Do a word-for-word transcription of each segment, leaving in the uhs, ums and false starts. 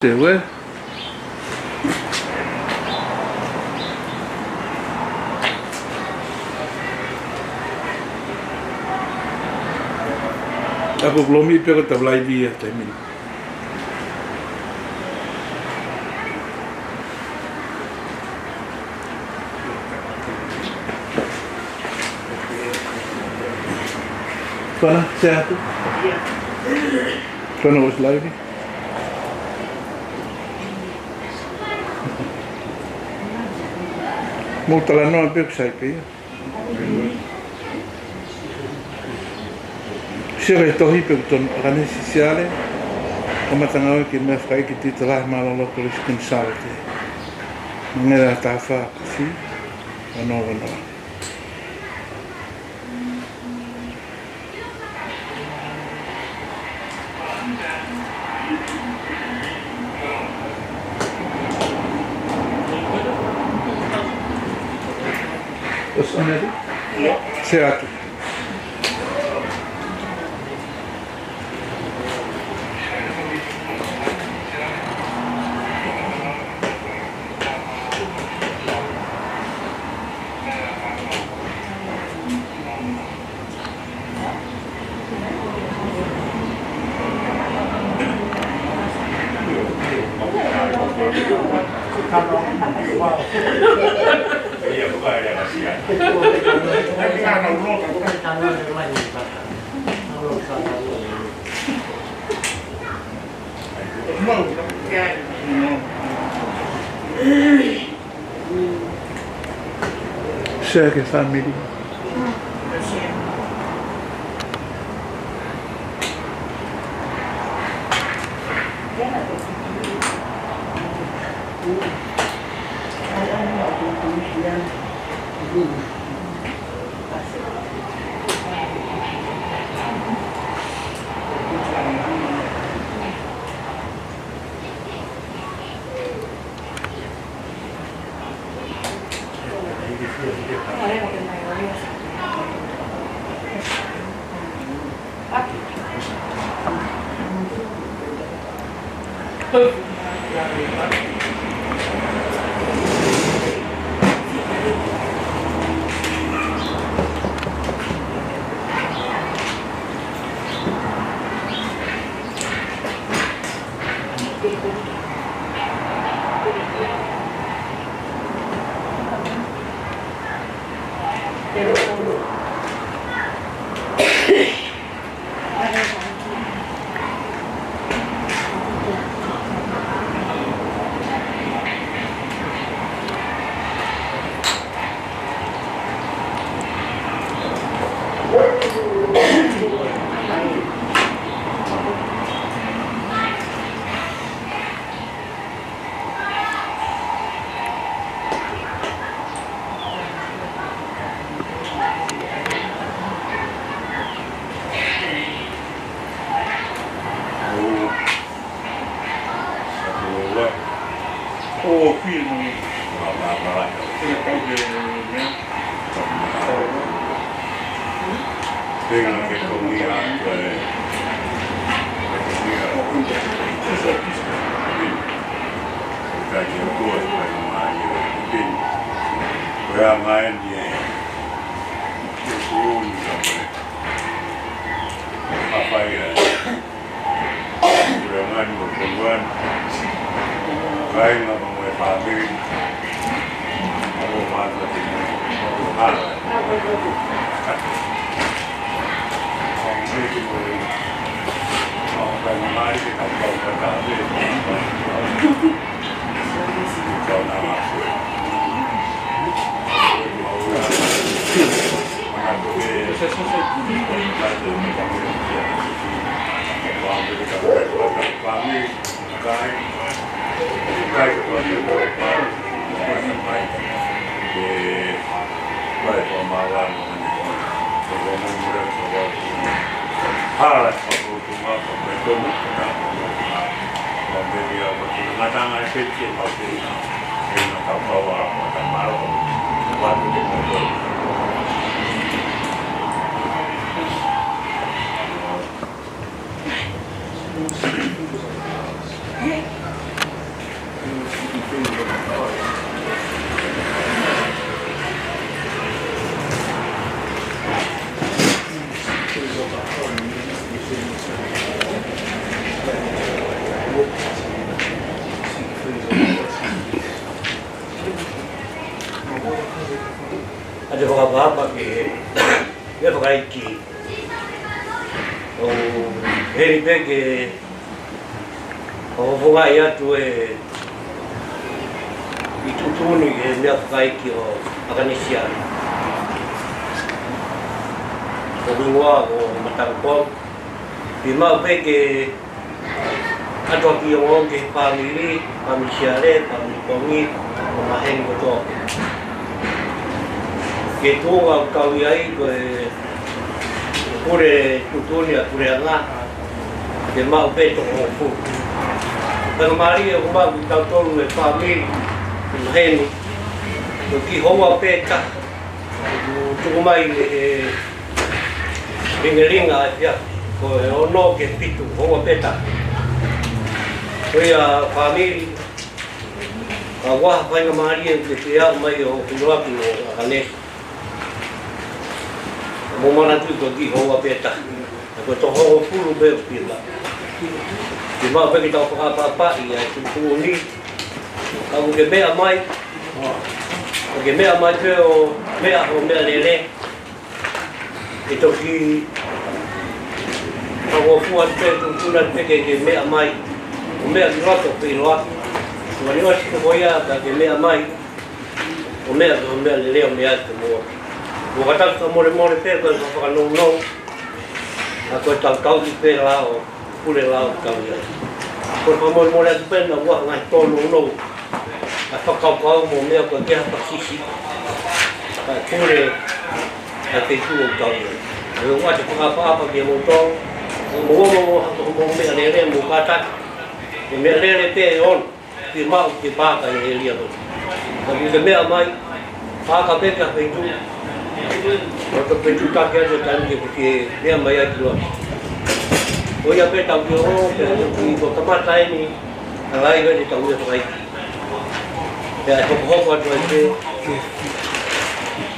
Te ue. ʻOku ou lomi pē ko e tau laivi ia taimi ni. Kona, se atu. Kona ʻosi laivi. Mou talanoa pē ʻoku sai pē ia. Sio ki he tohi pē ʻoku tonu ʻa ʻAkanesi Siale, kamata ngāue ki he meʻafakaʻeiki Tita Lahi Mālōlō Kolisi Konisālete. Mangere ʻa Tafa Kasi, ono ono. ʻOsi ʻaneuhu? Ia. Se atu. Share ki he family. Ua ngani mo Konuani, kāinga mo e fāmili, ʻa ʻo mātuʻa te mo e hala. Fāmili te mo e, ʻa ʻo kāinga mai ke kapau ka tāve. ʻA e fakaʻapaʻapa ki he, ki he fakaʻeiki. ʻOku heni pē ke ʻo fakaʻi atu e, ʻi tuʻutuʻuni e meʻa fakaʻeiki ʻo ʻAkanesi. ʻOku hingoa ko Matangi Pongi. Pea maʻu pē ke ʻatu ʻaki ʻo ngāue ki he fāmili, fāmili Siale, fāmili Pongi, ʻo maheni kotoa. Ko e tuʻunga ʻoku kau ai ko e pule tuʻutuʻuni ʻa e puleʻanga, ke maʻu pē toko hongofulu. Faingamālie ʻoku maʻu ʻe kitautolu e fāmili, ʻo maheni, ko e kiʻi houa pē taha, ʻoku tuku mai ʻe he lingilingi ʻa e efiafi, ko e ono ki he fitu, houa pē taha. Ko ia fāmili, ʻoku ʻi ai ha faingamālie ke fie aʻu mai ʻo filo atu ʻo ʻAkanesi. Mou manatuʻi ko e kiʻi houa pē taha. Ko e toko hongofulu pē ʻoku pina. Ke maʻu pē ke tau fakaʻapaʻapaʻi ʻa e tuʻutuʻuni. Ka ʻoku ke meʻa mai. ʻOku ke meʻa mai pē ʻo meʻa hoʻo meʻalele. ʻE toki fakaʻofoʻofa atu pē, tuʻutuʻuni atu pē ke ke meʻa mai. ʻO meʻa ki loto pē ʻiloa. Mani ʻosi ko ia ka ke meʻa mai. ʻO meʻa ki hoʻo meʻalele ʻo meʻa ki muʻa. Mo ka tau fakamolemole pē ko e fakanounou. ʻA ko e tau tau ki pē lao, pule lao tau ia. Ko e fakamolemole atu pē naʻa ʻoku ʻi ai ha ngaahi tōnounou. ʻA e fakakaukau mo e meʻa ko e ke hapa sisi. ʻA e pule, ʻa e feituʻu ʻoku tau ia. ʻOku ou ʻoatu e fakaʻapaʻapa kiate kimoutolu. Mo mo mo ha ko mo meʻalele mo kātaki. Ke meʻalele pē ʻe ono. Ke maʻu ke pāka ʻi he elia ko. Ka ʻoku ke meʻa mai, pāka pē ki ha feituʻu. ʻO to feituʻu taki atu e taimi ke ke meʻa mai ai ki loto. Ko ia pē tau ki ʻo, pea tau ki ʻo kamata eni, ʻa e laine ʻo e tau ia fakaʻeiki. Pea ʻe hokohoko atu ai pē,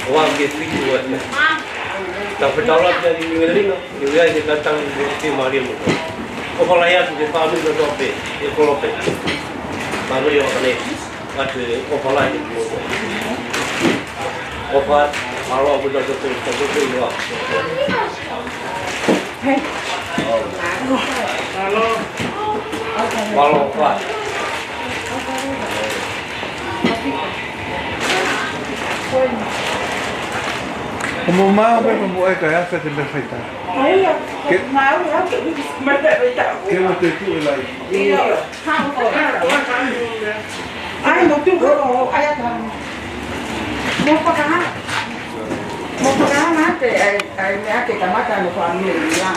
ʻo aʻu ki he fitu ai pē. Tau fetaulaki ʻi he lingilingi. Ke ui ai ke tatau ki he fiemālie mo. ʻOfa lahi atu ki he fāmili kotoa pē, ʻi he kolope. Fāmili ʻo ʻAkanesi, ʻoatu e ʻofa lahi atu mo. ʻOfa, mālō ʻaupito ʻaupito ʻaupito ʻaupito. Mālō ʻofa. ʻO mo mau pē mo e kai asa te me faita. Ke mau au ke uki mata faita. Ke mo te tu e lai. Ia. Ai, mo tu ko, ai, ata. Mo pakaha. Mo pakaha mate, ai, ai, meʻa ke kamata mo fāmili ia.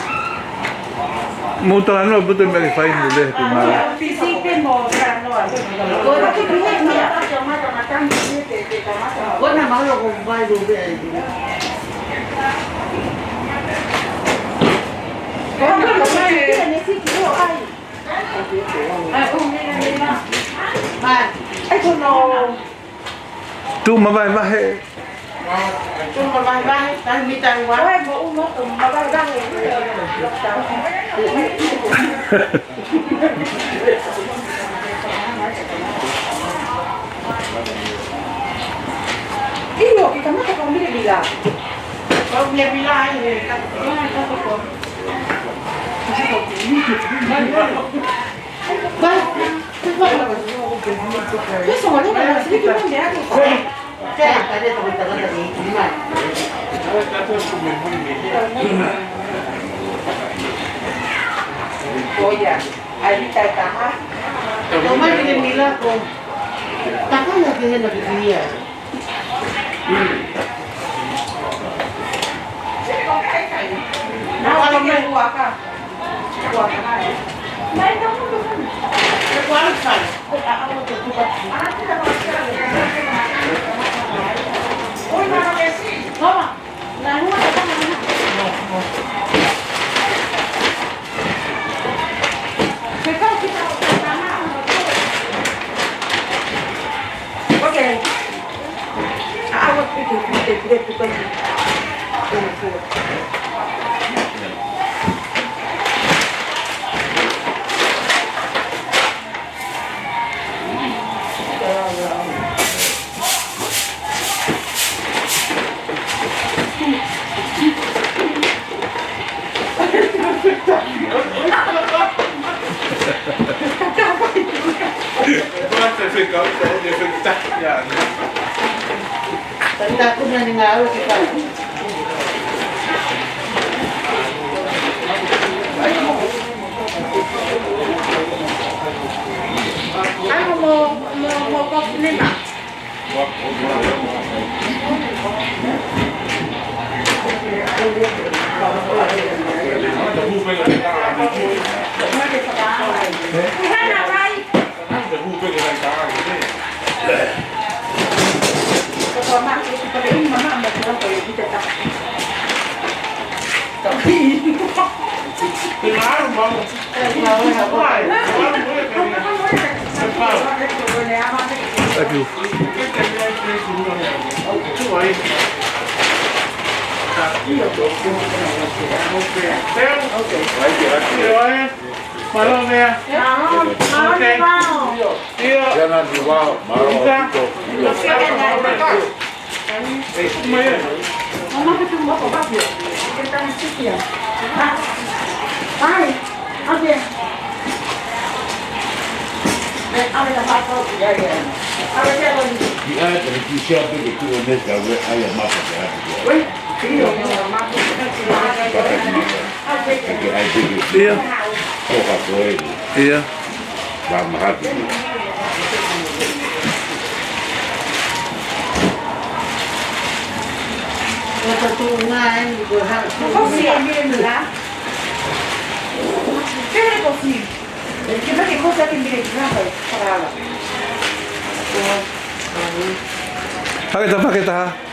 Mo talanoa puta meʻa ke fai mo le ke mā. Pisi pe mo talanoa. Ko e ke pihia kia. Ko na mahalo ko vai lo be ai. Ko na mahalo ko vai lo be ai. Tuʻu mavahevahe. Tuʻu mavahevahe, taimi taimi ua. ʻIo, ke kamata ko Mile Mila. Ko Mile Mila, ai, e, ka, ka, ka, ka. Oia, ai, mi tai taha. Tau mai ki he mila ko. Takai ake hena ki ia. Ano mo, mo, mo kofi ni ma. Thank you. Mālō meʻa. Okay. ʻIo. ʻIo. ʻIo. Hake taha, hake taha.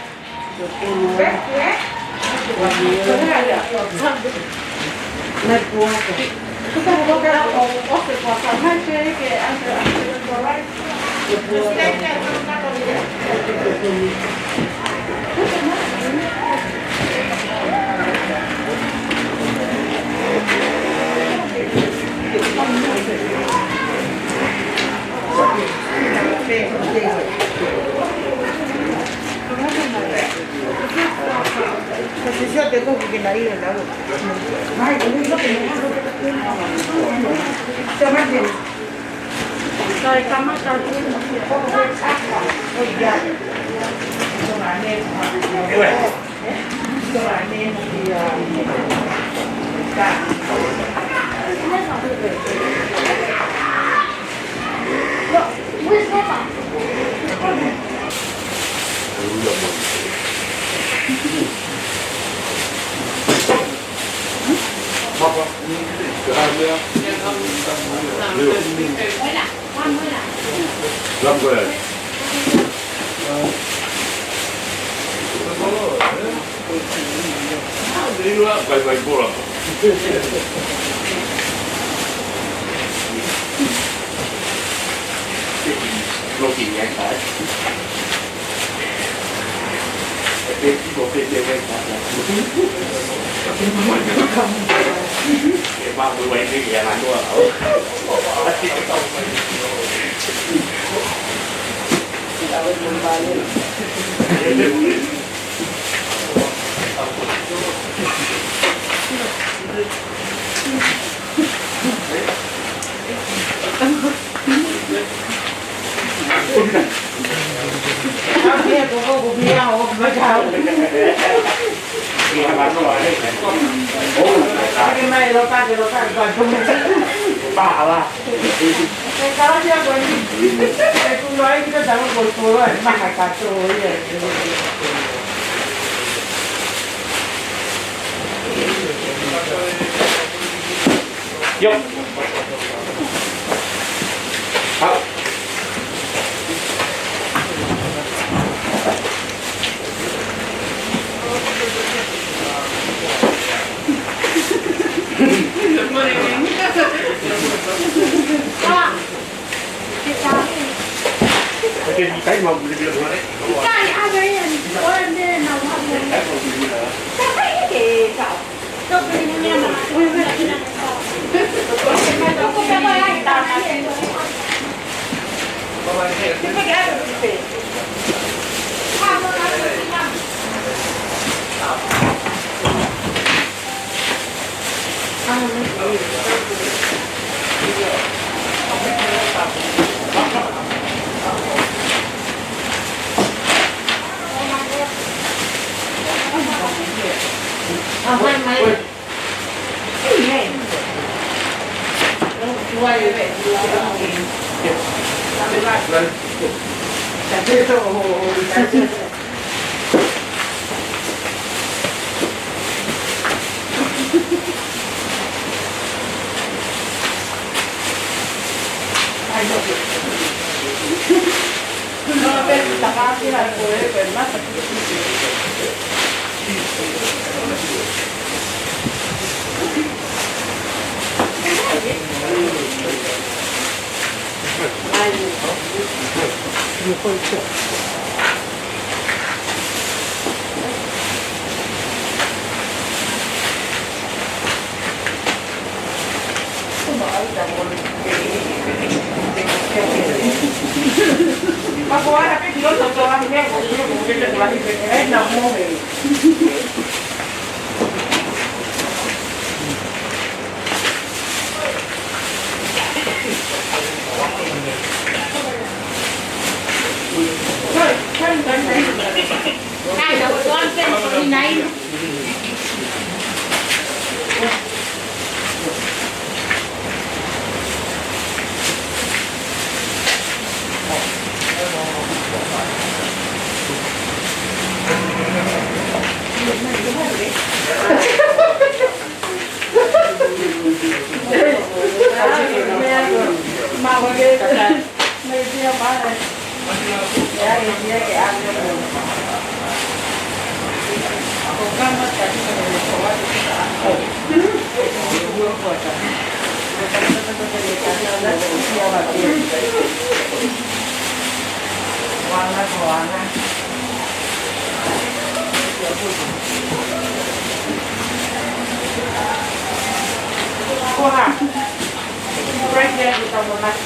Break there with someone else.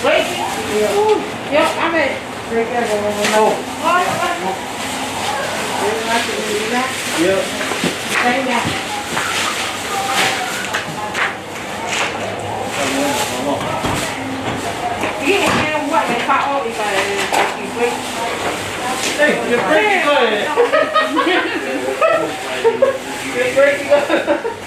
Break. Yo, amen. Break there with someone else. Oh. Oh, yeah. Break that with Lina. Yeah. Say that. Hey, you break it, go ahead. You break it, go ahead.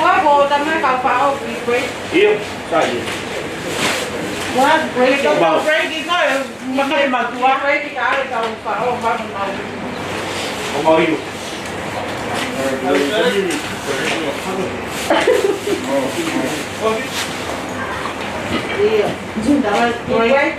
Ua, ko tama ka fao ki break. Ia, sa ia. Ua, break, ko break, ko e maka e matua. Break, ka e ka fao, ma, ma. O mau iu. Ia, break.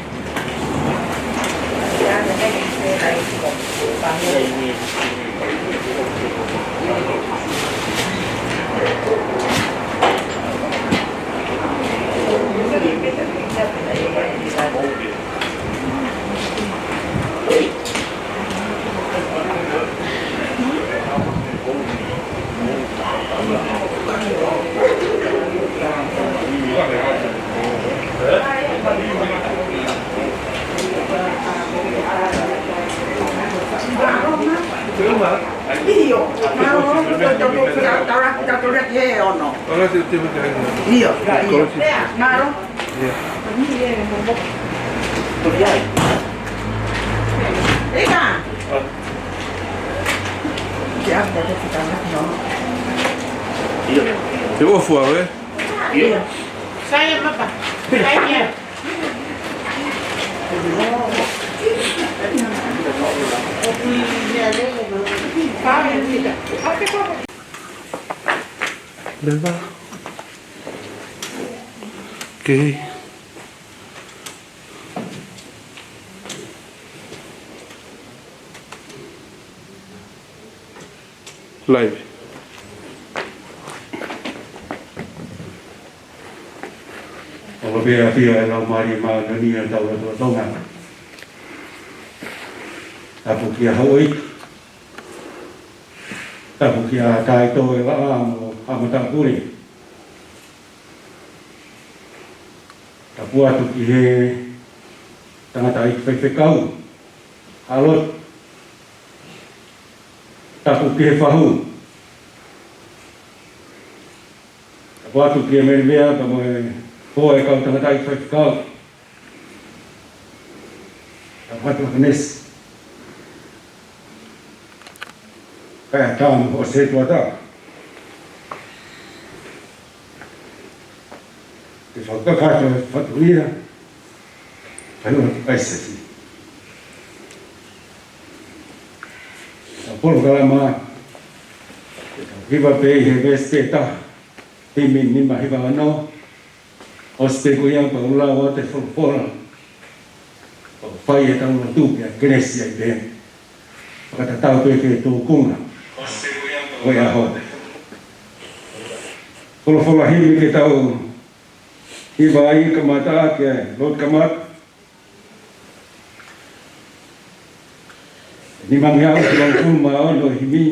ʻIo, mālō, ʻo te tau pira tara, tara ki he ono. ʻIo, ʻio. Mālō. Ika. Ke apa te kita nak no? ʻIo. ʻOku fuʻu ʻaʻau, ē? Sai, mapa. Sai, ia. Leva. Okei. Live. ʻOku pehē ʻa e Laumālie Māʻoniʻoni ʻi hotau lotolotonga. Tapu kia Houʻeiki. Tapu kia Taitoʻevaʻa mo Haʻa Matāpule. Tapu atu ki he tangataʻeiki faifekau, ʻa Loti. Tapu ki he fahu. Tapu atu ki he Melevea, pea mo e hoa ʻo e kau tangataʻeiki faifekau. Tapu atu ki he Nesi. Kae ʻatā mo hoʻo sētuata. Ke fakakakato e fatongia, kae ʻoua ke ʻai sesi. Ka polokalama, ke tau hiva pē ʻi he veesi pē taha, himi nima hiva ono, ʻosi pē ko ia pea u lau atu e folofola. ʻO fai ʻetau lotu pea kelesi ai pē. Fakatatau pē ki he tūkunga ʻo e ʻaho. Folofola himi ke tau hiva ai, kamata ʻaki ʻa e lotu kamata. Nimangeau hivangofulu mā ono, himi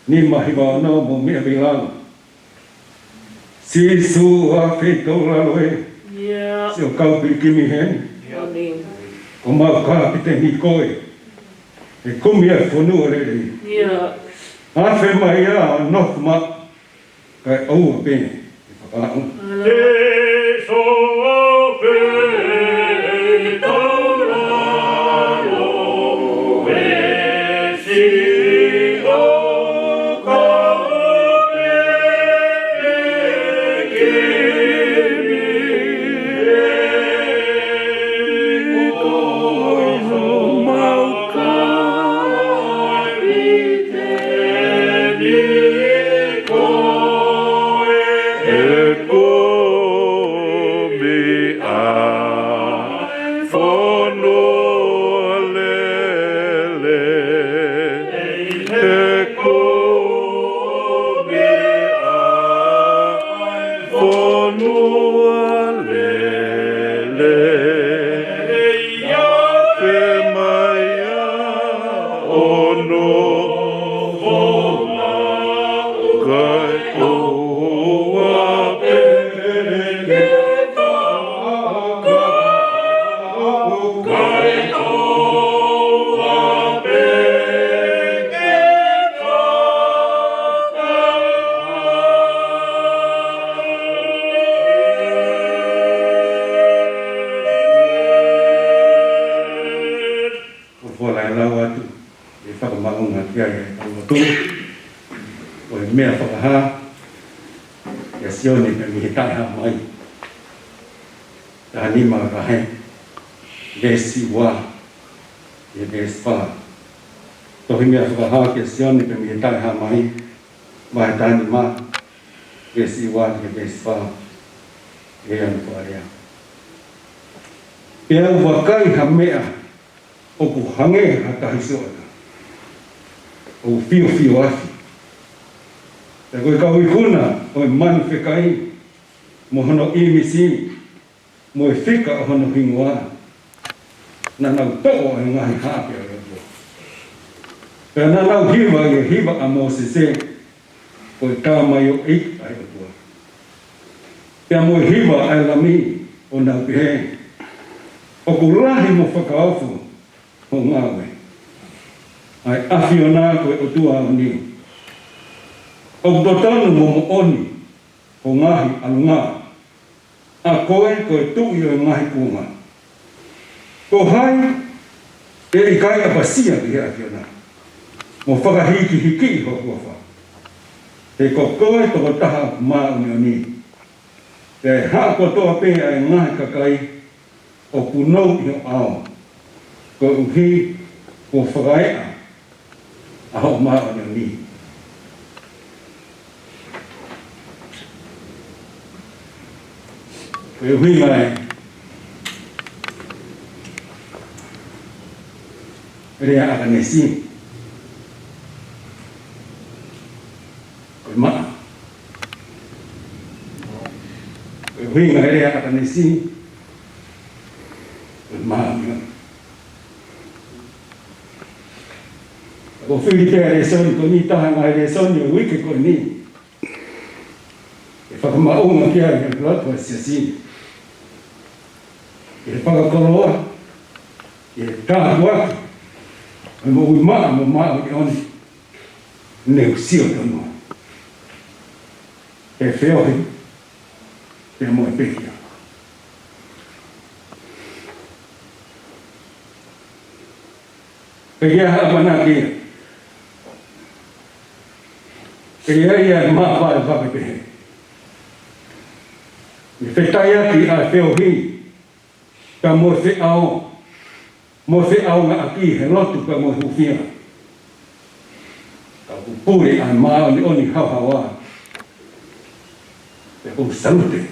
nima hiva ono, mou meʻa pē lau. Sīsū, ʻofa atu ki he lalo ē. ʻIo. Siʻo kau pilikimi heni. ʻIo. Ko homau kapiteni koe. ʻE kumi ʻa e fonua lelei. ʻIo. Afe mai ā ʻo nofo maʻu, kae ʻoua pē ke fakalaʻu. Sīsū, ʻofa atu ki he lalo ē. Fonua lelei, ʻe kumi ʻa e fonua lelei, afe mai ā ʻo nofo maʻu, kae ʻoua pē ke Ko e folofola ʻe lau atu, ʻe fakamaʻunga ki ai ʻetau lotu. Ko e meʻa fakahā kia Sione pea mei he Taʻehāmai. Taha nima vahe, veesi ua ki he veesi fā. Tohi meʻa fakahā kia Sione pea mei he Taʻehāmai, vahe taha nima, veesi ua ki he veesi fā. ʻE ʻi ai hono fakalea: Pea u vakai ha meʻa ʻoku hangē ha tahi sioʻata, ʻoku fiofio afi. Pea ko e kau ikuna ʻo e manu fekai, mo hono ʻīmisi, mo e fika ʻo hono hingoa, naʻa nau toʻo ʻa e ngaahi haʻape ʻo e ʻOtua. Pea naʻa nau hiva ʻi he hiva ʻa Mōsese, ko e tamaioʻeiki ʻa e ʻOtua, pea mo e hiva ʻa e Lami, ʻo nau pehē: ʻOku lahi mo fakaofo hoʻo ngāue, ʻa e ʻAfiona ko e ʻOtua aoni. ʻOku totonu mo moʻoni hoʻo ngaahi ʻalunga, ʻa koe ko e Tuʻi ʻo e ngaahi kuonga. Ko hai ʻe ʻikai ʻapasia ki he ʻAfiona, mo fakahikihikiʻi ho huafa? He ko koe tokotaha māʻoniʻoni. Pea ʻe haʻu kotoa pē ʻa e ngaahi kakai ʻo punou ʻi ho ʻao, koeʻuhi kuo fakaeʻa ʻa hoʻo māʻoniʻoni. Ko e ʻuhinga ē ʻo e lea ʻa ʻAkanesi, ko e maʻa. Ko e ʻuhinga ē ʻo e lea ʻa ʻAkanesi, ko e maʻa. Ko e fili pē ʻa e lēsoni ko eni, taha e ngaahi lēsoni ʻo e uike ko eni, ʻe fakamaʻunga ki ai ʻa e lotu ʻa e siasi, ʻi he fakakoloa, ʻi he tāpuaki ʻa e moʻui maʻa mo māʻoniʻoni ne u sio tonu ai. He feohi pea mo e pekia. Pea ʻi ai ha ʻamanaki ia, ʻe ʻi ai ʻa e māvae vave pehē. Ne fetaiaki ʻa e feohi pea mo e feʻao, mo e feʻaongaʻaki he lotu pea mo e hūfia. Ka kuo pule ʻa e māʻoniʻoni haohaoa. Pea ʻoku ou salute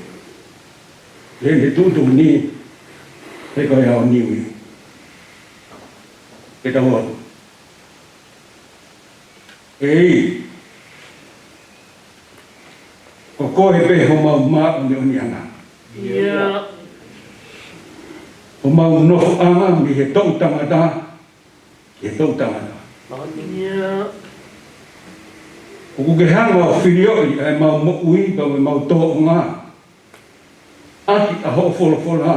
ʻi heʻene tuʻutuʻuni, he ko e ʻaho Niu Ila. Ke tau ō atu. ʻEiki, ko koe pē homau māʻoniʻoniʻanga. ʻIo. Homau nofoʻanga mei he toʻu tangata ki he toʻu tangata. ʻIo. ʻOku ke hanga ʻo filioʻi ʻa ʻemau moʻui pea mo ʻemau tōʻonga ʻaki ʻa hoʻo folofola,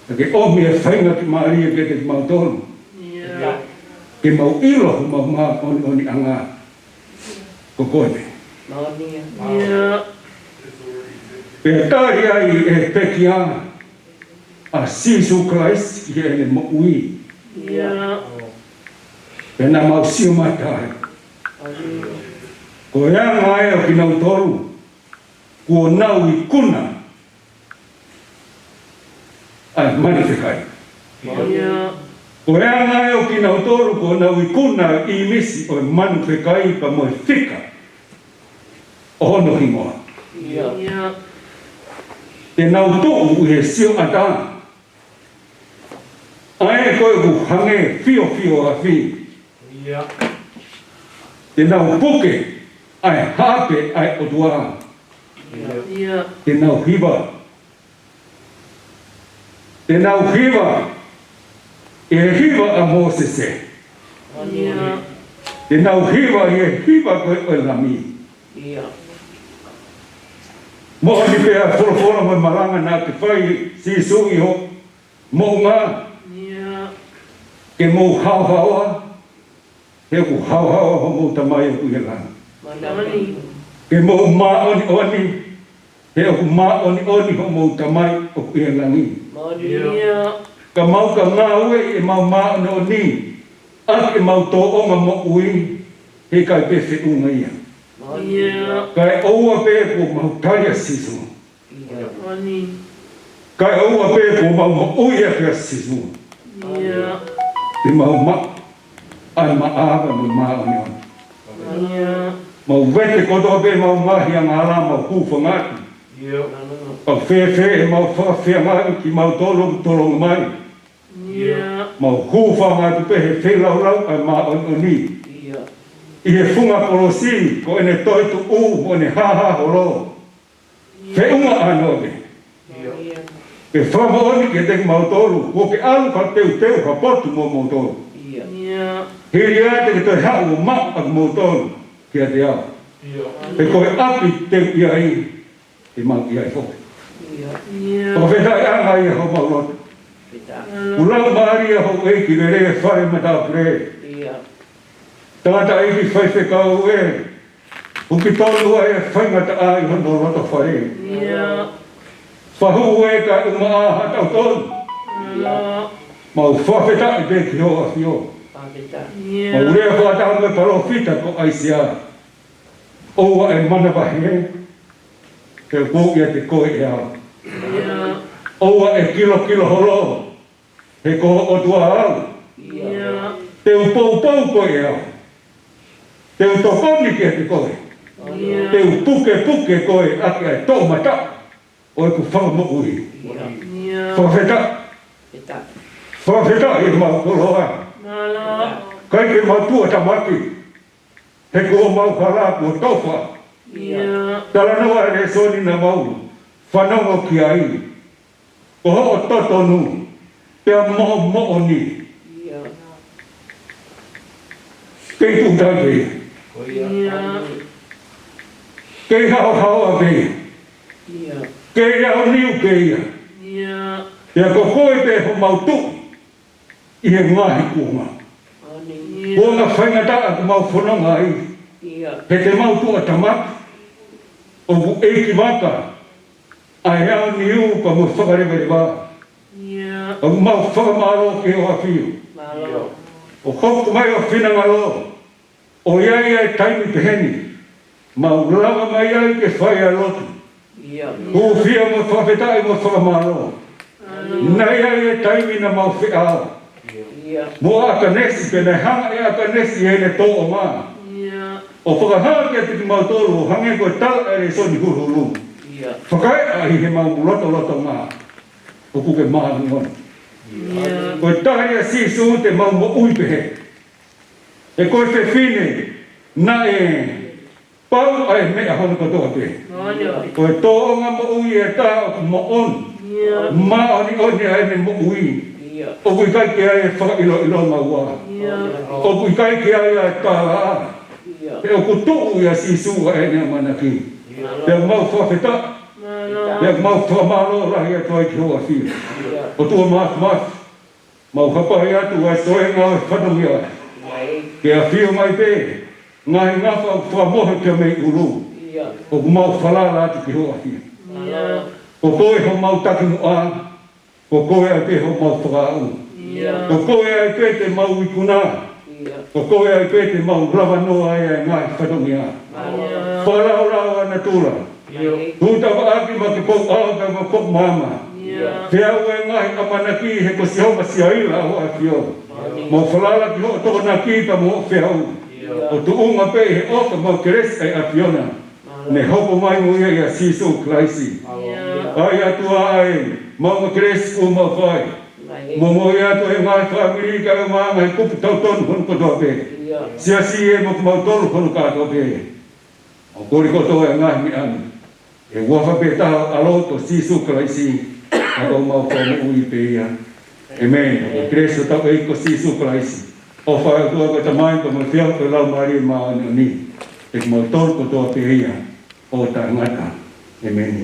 pea ke ʻomi ʻa e faingamālie kiate kimautolu. ʻIo. Ke mau ʻilo homau māʻoniʻoniʻanga ko koe pē. ʻIo. Pea tali ai ʻe he pekia ʻa Sīsū Kalaisi ʻi heʻene moʻui. ʻIo. Pea naʻa mau sio mai ki ai. Ko e anga ē ʻo kinautolu kuo nau ikuna ʻa e manu fekai. ʻIo. Ko e anga ē ʻo kinautolu kuo nau ikuna ʻa e ʻīmisi ʻo e manu fekai pea mo e fika ʻo hono hingoa. ʻIo. Te nau tuʻu ʻi he sioʻata, ʻa ē ko ē ʻoku hangē fiofio afi. ʻIo. Te nau puke ʻa e haʻape ʻa e ʻOtua. ʻIo. Te nau hiva. Te nau hiva ʻi he hiva ʻa Mōsese. ʻIo. Te nau hiva ʻi he hiva ko ē ʻo e Lami. ʻIo. Moʻoni pē ʻa e folofola mo e malanga naʻa ke fai, Sīsū, ʻi ho moʻunga. ʻIo. Ke mou haohaoa, he ʻoku haohaoa hoʻomou Tamai ʻoku ʻi he langi. Māʻoniʻoni. Ke mou māʻoniʻoni, he ʻoku māʻoniʻoni hoʻomou Tamai ʻoku ʻi he langi. Māʻoniʻoni. Ka mau ka ngāue ʻi heʻemau māʻoniʻoni ʻaki ʻemau tōʻonga moʻui, he ʻikai pē feʻunga ia. Māʻoniʻoni. Kae ʻoua pē kuo mau tali ʻa Sīsū. Māʻoniʻoni. Kae ʻoua pē kuo mau moʻui ʻaki ʻa Sīsū. ʻIo. Te mau maʻu ʻa e maʻa pea mo e māʻoniʻoni. ʻIo. Mau vete kotoa pē ʻemau ngaahi angahala, mau hūfanga atu. ʻIo. Pea fēfē ʻemau fakafeangai kimautolu ʻoku tolonga mai. ʻIo. Mau hūfanga atu pē he feilaulau ʻa e māʻoniʻoni. ʻIo. ʻI he funga kolosi, ko ʻene toetuʻu mo ʻene hāhā holo. ʻIo. Feʻunga ʻānoa pē. ʻIo. Ke fakamoʻoni kiate kimautolu, kuo ke ʻalu ka teuteu ha potu mo moutolu. ʻIo. ʻIo. Hili ia te ke toe haʻu ʻo maʻu ʻa kimoutolu kiate au. ʻIo. He ko e ʻapi te u ʻi ai, te mau ʻi ai foki. ʻIo. ʻIo. Ko e fakafetaʻi ange ia homau lotu. Fakafetaʻi. ʻOku laumālie ʻa houʻeiki lelei e fale matāpule. ʻIo. Tangataʻeiki faifekau ē, ʻoku tonu ai e faingataʻa ʻi hono loto fale. ʻIo. Fahu ē ka uma ʻa ha tau tonu. ʻIo. Mau fakafetaʻi pē ki hoʻo ʻAfio. Fakafetaʻi. ʻIo. Mau lea fakataha mo e palōfita ko ʻAisea. ʻOua ʻe manavahē, he ʻoku ou ʻiate koe ʻe au. ʻOua ʻe kilokilo holo, he ko ho ʻOtua au. Te u poupou koe ʻe au. Te u tokoni kiate koe. Te u pukepuke koe ʻaki ʻa e toʻomataʻu ʻo ʻeku fakamoʻui. Fakafetaʻi. Fakafetaʻi ʻemau koloa. ʻIkai ke mau tuʻutāmaki, he ko homau hala kuo tofa. Talanoa e lēsoni naʻa mau fanongo ki ai, ko hoʻo totonu pea mo ho moʻoni. Kei tuʻutāmaki pē ia. Kei haohaoa pē ia. Kei aoniu pē ia. Pea ko koe pē homau tuʻi ʻi he ngaahi kuonga. Kuonga faingataʻa ʻoku mau fononga ai. He te mau tuʻutāmaki, ʻoku ʻeikivaka ʻa e aoniu pea mo e fakalevaleva. ʻOku mau fakamālō ki hoʻo ʻAfio. ʻO hoko mai ho finangalo, ʻo ʻi ai ʻa e taimi peheni, mau lava mai ai ke fai ʻa e lotu. Hūfia mo fakafetaʻi mo fakamālō. Naʻe ʻi ai e taimi naʻa mau feʻao mo ʻAkanesi, pea naʻe hanga ʻe ʻAkanesi ʻi heʻene tōʻonga ʻo fakahā kiate kimautolu ʻo hangē ko e tala e lēsoni huluhulu. Fakaeʻa ʻi heʻemau lotolotonga, ʻoku ke māʻoniʻoni. Ko e taha ʻia Sīsū te mau moʻui pehē. He ko e fefine naʻe pau ʻa e meʻa hono kotoa pē. Ko e tōʻonga moʻui ʻe taha ʻoku moʻoni, māʻoniʻoni ʻa ʻene moʻui. ʻOku ʻikai ke ʻi ai e fakaʻiloʻilonga ua. ʻOku ʻikai ke ʻi ai ʻa e tālaʻa. He ʻoku tuʻu ʻia Sīsū ʻa ʻene ʻamanaki. Pea mau fakafetaʻi. Pea mau fakamālō lahi atu ai ki hoʻo ʻAfio. ʻOtua Māfimafi, mau hapai atu ʻa e toenga ʻo e fatongia. Ke ʻafio mai pē ngaahi ngafa ʻoku fakamohe pea mei ʻulu. ʻOku mau falala atu ki hoʻo ʻAfio. Ko koe homau takimuʻa, ko koe ai pē homau fakaʻau. Ko koe ai pē te mau ikuna. Ko koe ai pē te mau lava noa ai ʻa e ngaahi fatongia. Fakalaulauʻi ʻa natula. Tuʻu tafaʻaki mo e pou ʻao pea mo e pou maama. Feau e ngaahi ʻamanaki he ko Sihova Siaila hoʻo ʻAfio. Mau falala ki hoʻo tokonaki pea mo hoʻo feau. ʻO tuʻunga pē ʻi he ʻofa mo e kelesi ʻa e ʻAfiona. Ne hoko mai mo ia ʻia Sīsū Kalaisi. ʻAi atu ai, mau mo e kelesi kuo mau fai. Mo moʻui atu he ngaahi fāmili kae ʻumaʻā e ngaahi kupu tautonu hono kotoa pē. Siasi ē mo kimautolu hono kātoa pē. ʻOku kole kotoa e ngaahi meʻa ni ʻi he huafa pē taha ʻo ho ʻAlo ko Sīsū Kalaisi, ʻa ia ko homau Fakamoʻui pē ia. ʻĒmeni. Ko e kelesi ʻa hotau ʻEiki ko Sīsū Kalaisi, ʻofa ʻa e ʻOtua ko e Tamai, pea mo e feohi ʻa e Laumālie Māʻoniʻoni, ʻiate kimautolu kotoa pē ia ʻo taʻengata. ʻĒmeni.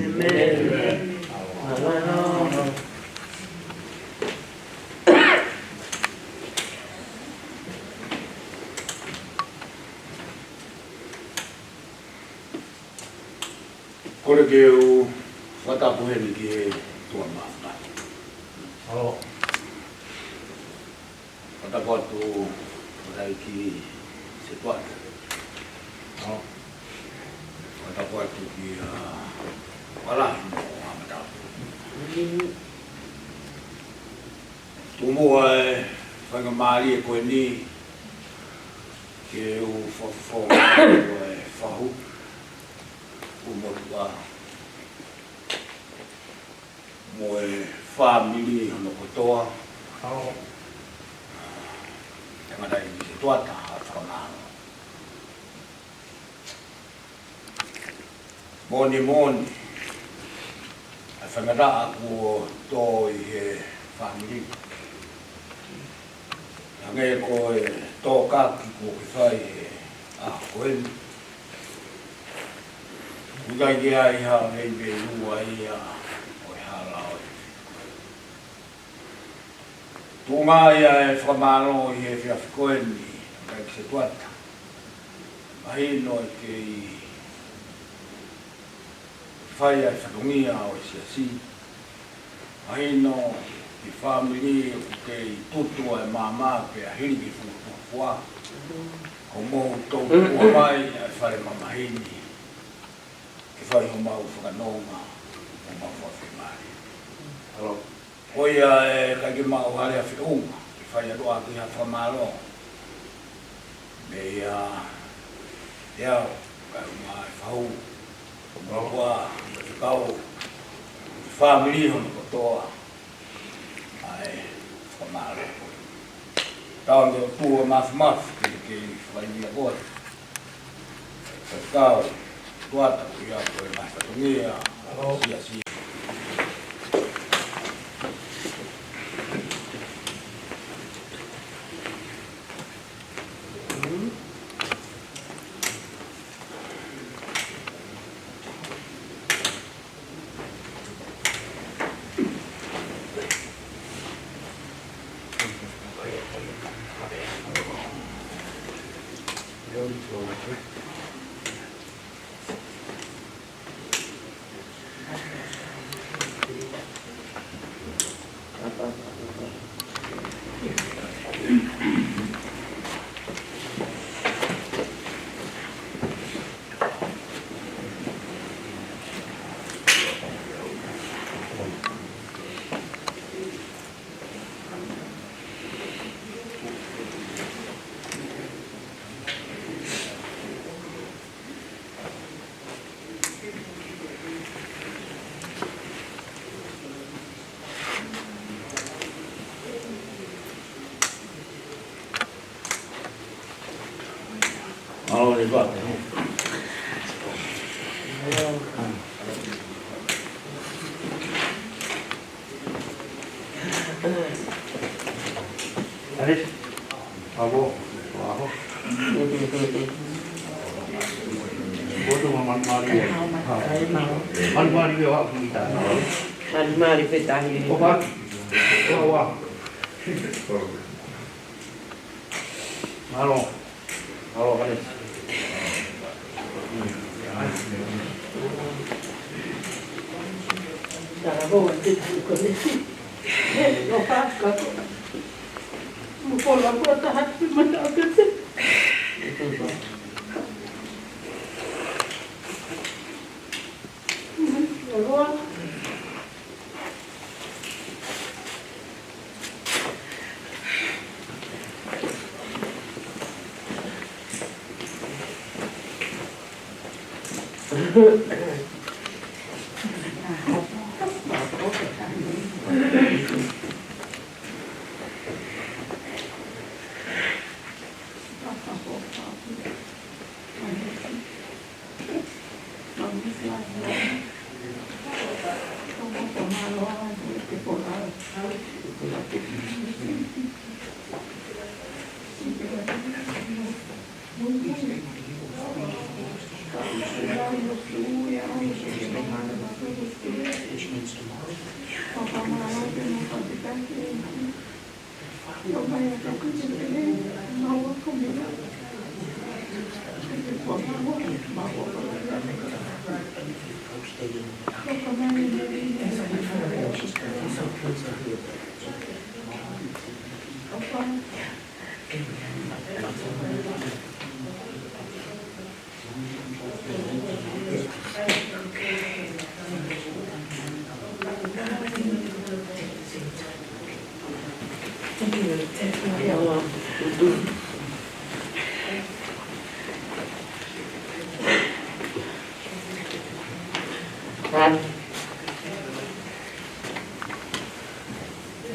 Kole ke u fakatapu heni ki he ʻOtua Māfimafi. Fakatapu atu ki he ʻEiki Setuata. Fakatapu atu kia Walahi mo Hamatau. Tuku muʻa e faingamālie ko eni ke u fakafofonga atu e fahu ʻo e motuʻa mo e fāmili hono kotoa. Tangataʻeiki Setuata, ʻa e fakamālō. Moʻoni moʻoni, ʻa e faingataʻa kuo tō ʻi he fāmili. Hangē ko e tōkaki kuo ke fai he ʻaho ko eni. ʻOku ʻikai ke ʻi ai ha veiveiua ia ʻo e hala ʻo e Tuʻunga ia e fakamālō ʻi he efiafi ko eni, ʻEiki Setuata. Mahino ʻoku kei fai ʻa e fatongia ʻo e siasi. Mahino ki he fāmili ʻoku kei tutu ʻa e maama pea hili ki he fuofua. Ko mou tau kua mai ʻa e fale mamahi ni ke fai homau fakanonga, homau fakafemali. Ko ia ʻe ʻikai ke maʻu ha lea feʻunga ke fai atu ʻaki ha fakamālō mei a ia, kae ʻumaʻā e fahu, kau, fāmili hono kotoa. ʻA e fakamālō. Tau ʻoatu ʻa e māfimafi ke, ke fai ia koe. Kau, tuata, ia ko e ngaahi fatongia, sia, sia. Alex, avo, avo. Ko tu ma man mali. Ai, mau. Man mali ke wa kita. Man mali pe tahi. Ko ba. Ko wa. Malo. Malo, Alex.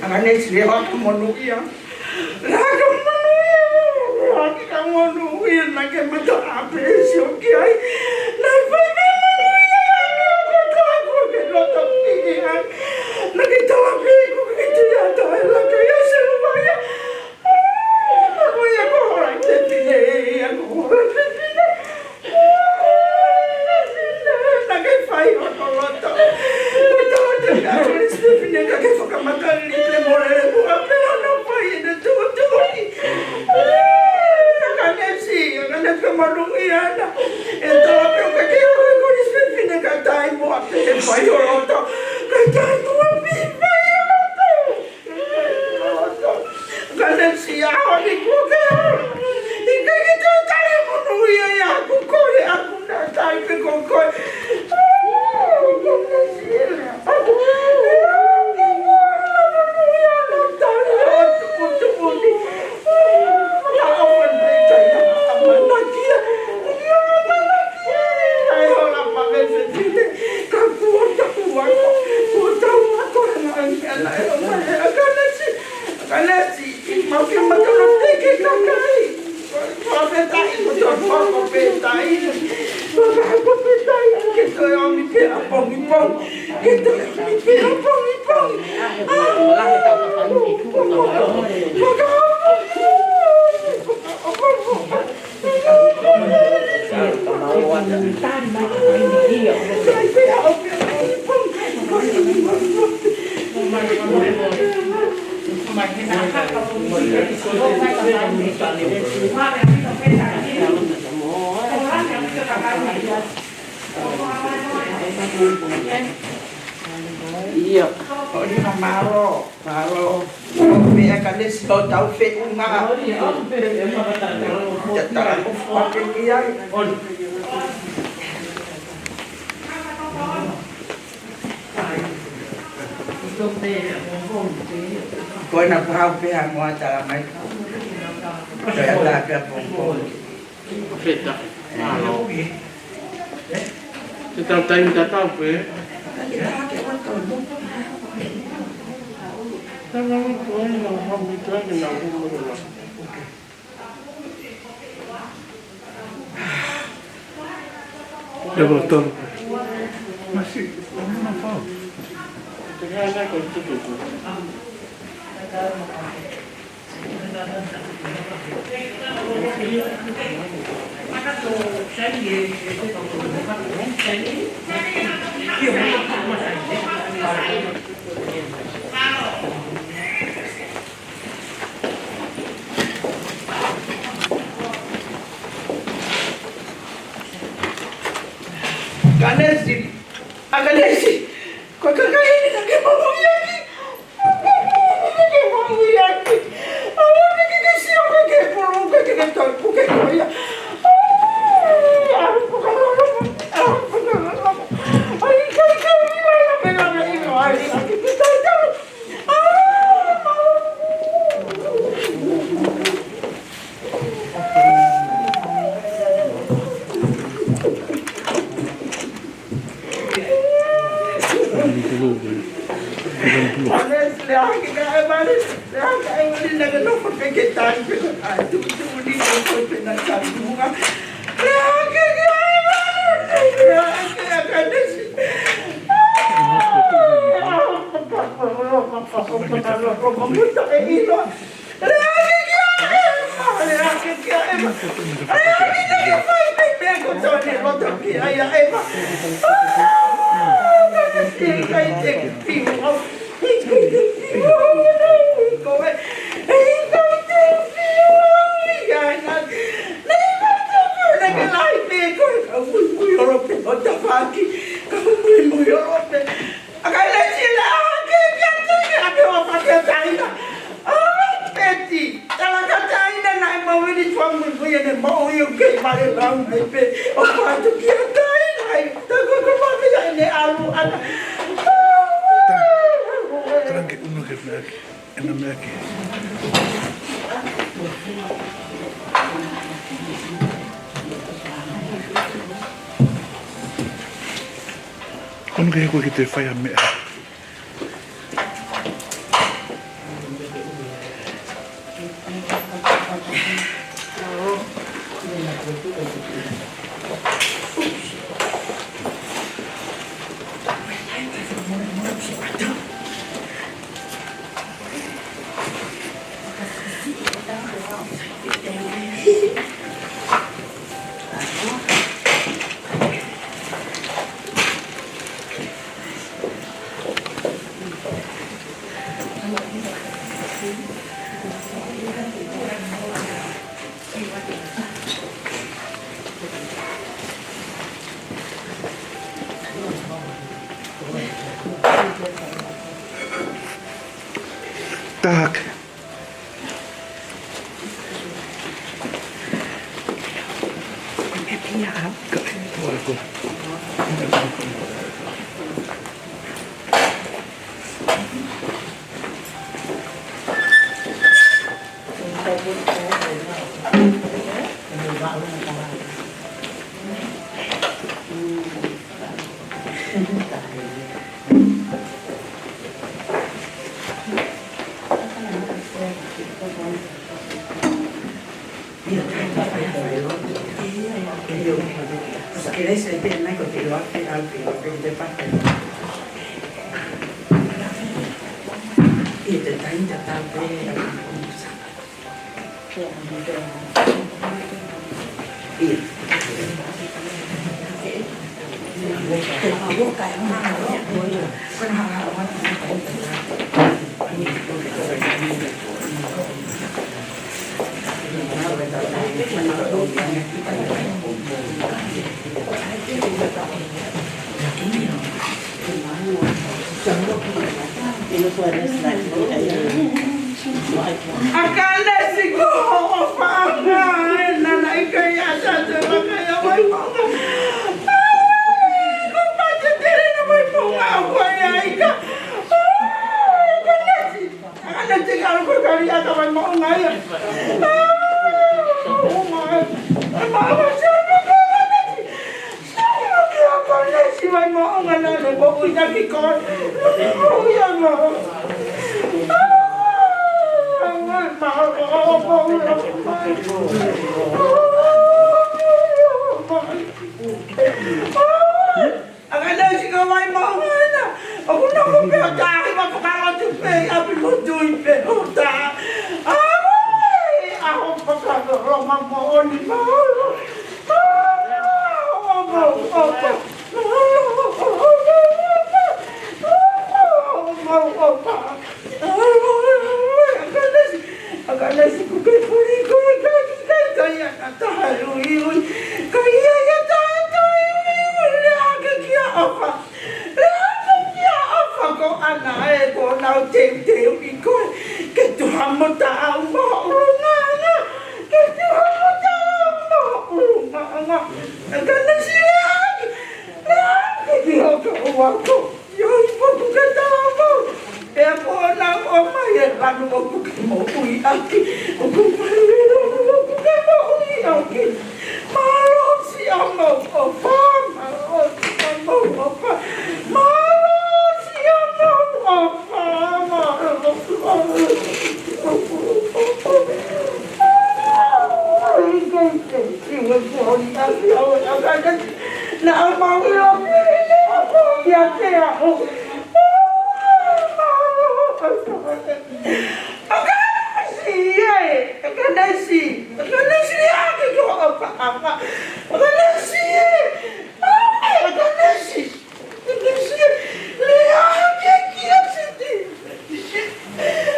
ʻAkanesi, lea ʻa e monūʻia. Lea ʻa e monūʻia, lea ʻa e monūʻia, naʻa ke mata ʻapelesi ʻo ki ai. Naʻe fai meʻa monūʻia, naʻa ke mata aku ke loto piki ai. Naʻa ke tala pē ʻoku ke tui atu ai, lea ke ia se lua ia. Ko ia ko e fefine, ia ko e fefine. Naʻa ke fai hono loto. Ko e tau te ka ko e fefine ka ke fakamatala pē mo e lele pua pē hono fai ʻene tuʻutuʻuni. ʻAkanesi, ʻAkanesi ko e monūʻia na. ʻE tala pē ka ke ko e fefine ka tai mo a pē fai hono loto. Ka tai mo a pē fai hono loto. Ka ne sia honi kuo ke ora. ʻIkai ke tau Fakapetaʻi. Fakapetaʻi. Ke toe ʻomi pē ʻapongipongi. Ke toe ʻomi pē ʻapongipongi. Ia, ʻo ni ma mālō, mālō. Meʻa ka nesi ʻo tau feʻunga. Ia tala mo fuake ki ai. Ko ena kuo haʻu pē ha moa tala mai. Ko e ala pē ʻapongipongi. Feta. Alo. Te tau taimi tatau pē. Tanga ni ko ena hami tanga na humi na. Level tolu. Masi, ʻo na pau. Te hea na ko tutuku. Kanesi, ʻa Kanesi, ko e kakai eni naʻa ke maʻu ia ki. Naʻa ke maʻu ia ki. ʻAlu ni ke ke sio ke ke pulu, ke ke ke toi, ke ke ko ia. ʻAlu puka lolo, ʻalu puka lolo. ʻAi, kai, kai, ʻi mai, ʻi mai, ʻi mai, ʻi mai, ʻi mai, ʻi mai, ʻi mai, ʻi mai. ʻA Kanesi, lea hake ki ai, ke ke ʻalu ki ʻapi ʻo fakatāina. ʻAi, Peti, tala kia Taina naʻe maʻu ʻene fanga muimui ʻene maʻu ʻi he kei vale lau mai pē ʻo fatu kia Taina. ʻAi, tā ko ko mami ʻa ʻene ʻalu ʻana. Talange unu ke meʻa ki. ʻEna meʻa ki. Kono ke he koe ke te fai ha meʻa. Tak. ʻAkanesi ko hoʻo ʻofaʻanga, ē, naʻe ʻikai ʻa tatou ʻikai ʻa Vaimauga. Ko pate tele na Vaimauga, ko ia ika. ʻAkanesi, ʻakanesi ka ko kali ʻa Vaimauga ia. ʻAkanesi ko Vaimauga ena. ʻOku nofo pē ʻo tahi ma fakaʻatu pē ʻi ʻapi motuʻi pē ʻo tā. ʻAi, ʻaho fakaʻatu ʻo ma moʻoni ma. ʻAkanesi, ʻakanesi kuo ke puli koe, kai, kai, kai, ʻa taha uiui. Kai ia ia taha uiui, lea hake kia ʻofa. Lea hake kia ʻofa ko ʻana ē, kuo nau teuteuʻi koe. Ke tuha mo taʻau mo ʻulungaanga. Ke tuha mo taʻau mo ʻulungaanga. ʻAkanesi lea hake, lea hake ki hoku ʻofa ko. ʻIo, ʻi potu ke tau mau. Pea ko ʻana ʻomai e lanu ʻoku ke moʻui ʻaki. ʻOku mai e lanu ʻoku ke moʻui ʻaki. Mālō siʻa mau ʻofa, mālō siʻa mau ʻofa. Mālō siʻa mau ʻofa, mālō siʻa mau ʻofa. Ai, kai, kai, kai, kai, kai, kai, kai, kai, kai, kai, Naʻa mau ʻilo pili ne ako ia ke aho. ʻAkanesi ē, ʻakanesi, ʻakanesi ia ke ko ʻofa ʻama. ʻAkanesi ē, ʻakanesi, ʻakanesi ē, lea hake kia Siti.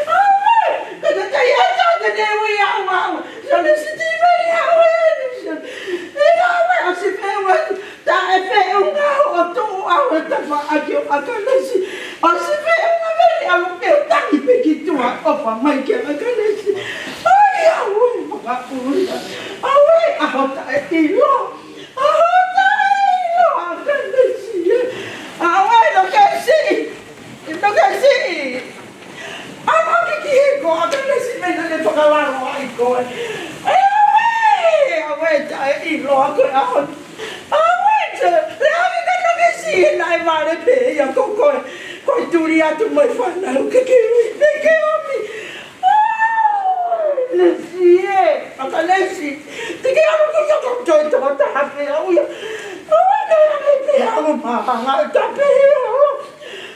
ʻAue, ka ka tai ata ka ne ui au au. Sole Siti mai au ē. E au ē, ʻosi feʻunga, taʻe feʻunga ʻo tuʻu au e tafaʻaki ʻo ʻAkanesi. ʻOsi feʻunga mai au ke u tangi pē ki tuʻa ʻofa mai kia ʻAkanesi. ʻAi au ē, makaʻuia. ʻAue, ʻaho taʻeʻiloa. ʻAho taʻeʻiloa ʻAkanesi ē. ʻAue, ʻilo ke siʻi. ʻIlo ke siʻi. ʻAma ki ki he ko ʻAkanesi mena ne fakalalo ai koe. ʻE ʻaue, ʻaue taʻeʻiloa ko e ʻaho ni. ʻAue te, lea hake kia ʻAkanesi naʻe vale pē ia ko koe. Ko e tuli atu mai fānau ke ke ui pē ke omi. ʻAkanesi ē, ʻAkanesi. Te ke ʻalu ko ia ko toe toko taha pē au ia. ʻAue ke ʻalu pē au ma hanga tape ia.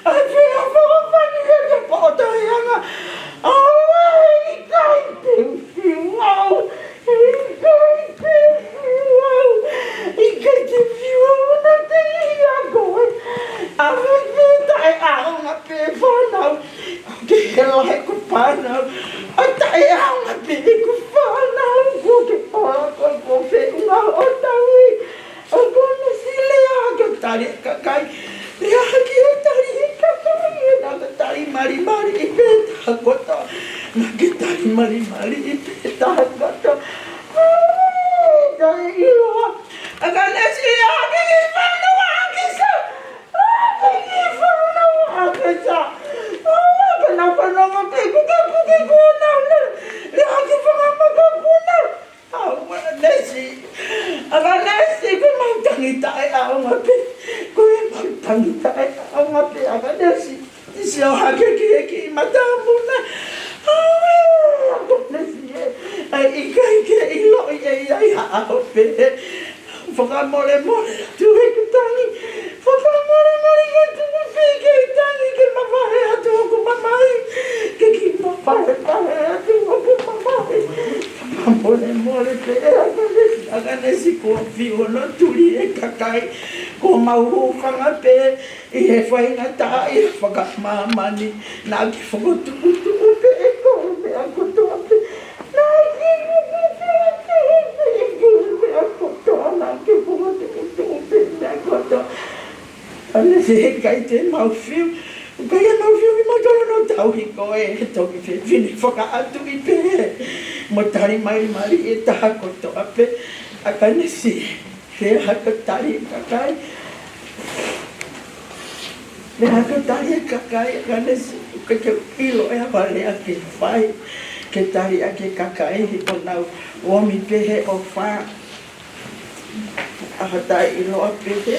ʻAi pē au ma fani ia te poto ia nga. ʻAue ʻikai te u fiu au. ʻIkai te u fiu au. ʻIkai te u fiu au na te ia koe. ʻAue pē taʻeʻaonga pē fānau. Ke hela he ku fānau. ʻA taʻeʻaonga pē he ku fānau. Kuo ke pola ko ko feʻunga ʻo taui. ʻAkanesi lea ke tali kakai. Lea ke tali kakai. Naʻa ke tali malimali ʻi pē taha koto. Naʻa ke tali malimali ʻi pē taha koto. ʻAi, taʻeʻiloa. ʻAkanesi lea ke ki fānau ʻa ke sa. ʻAkanesi, ʻakanesi, ko mau tangi taʻeʻaonga pē. Ko mau tangi taʻeʻaonga pē, ʻakanesi. Sio hake ki he kiʻi mata muna. ʻAkanesi ē. ʻAi, ʻikai ke ʻiloʻi ʻAho pē, fakamolemole atu ʻeku tangi. Fakamolemole atu ʻeku pē ke tangi ke mavahe atu hoku mamahi. Ke kiʻi mavahevahe atu hoku mamahi. Fakamolemole pē ʻAkanesi, ʻAkanesi kuo fiu hono tuli e kakai. Kuo mau hūfanga pē ʻi he faingataʻaʻia fakamāmani. Naʻa ke fokotuʻutuʻu pē ʻeku meʻa kotoa pē. Naʻa ke fokotuʻutuʻu pē ʻeku meʻa kotoa. Naʻa ke fokotuʻutuʻu pē meʻa kotoa. ʻAkanesi, heʻikai te mau fiu. ʻIkai ke mau fiu kimautolu, naʻa tau hiko ē, he toki fefine fakaʻatuʻi pē. Mo tali mai mali e taha kotoa pē. ʻAkanesi. Pea hako tali e kakai. Pea hako tali e kakai, ʻAkanesi, ʻikai ke u ʻilo ʻe au ha lea ke fai ke tali ʻaki e kakai, he ko ʻenau ʻomi pē he ʻofa. ʻA ha taʻeʻiloa pē he.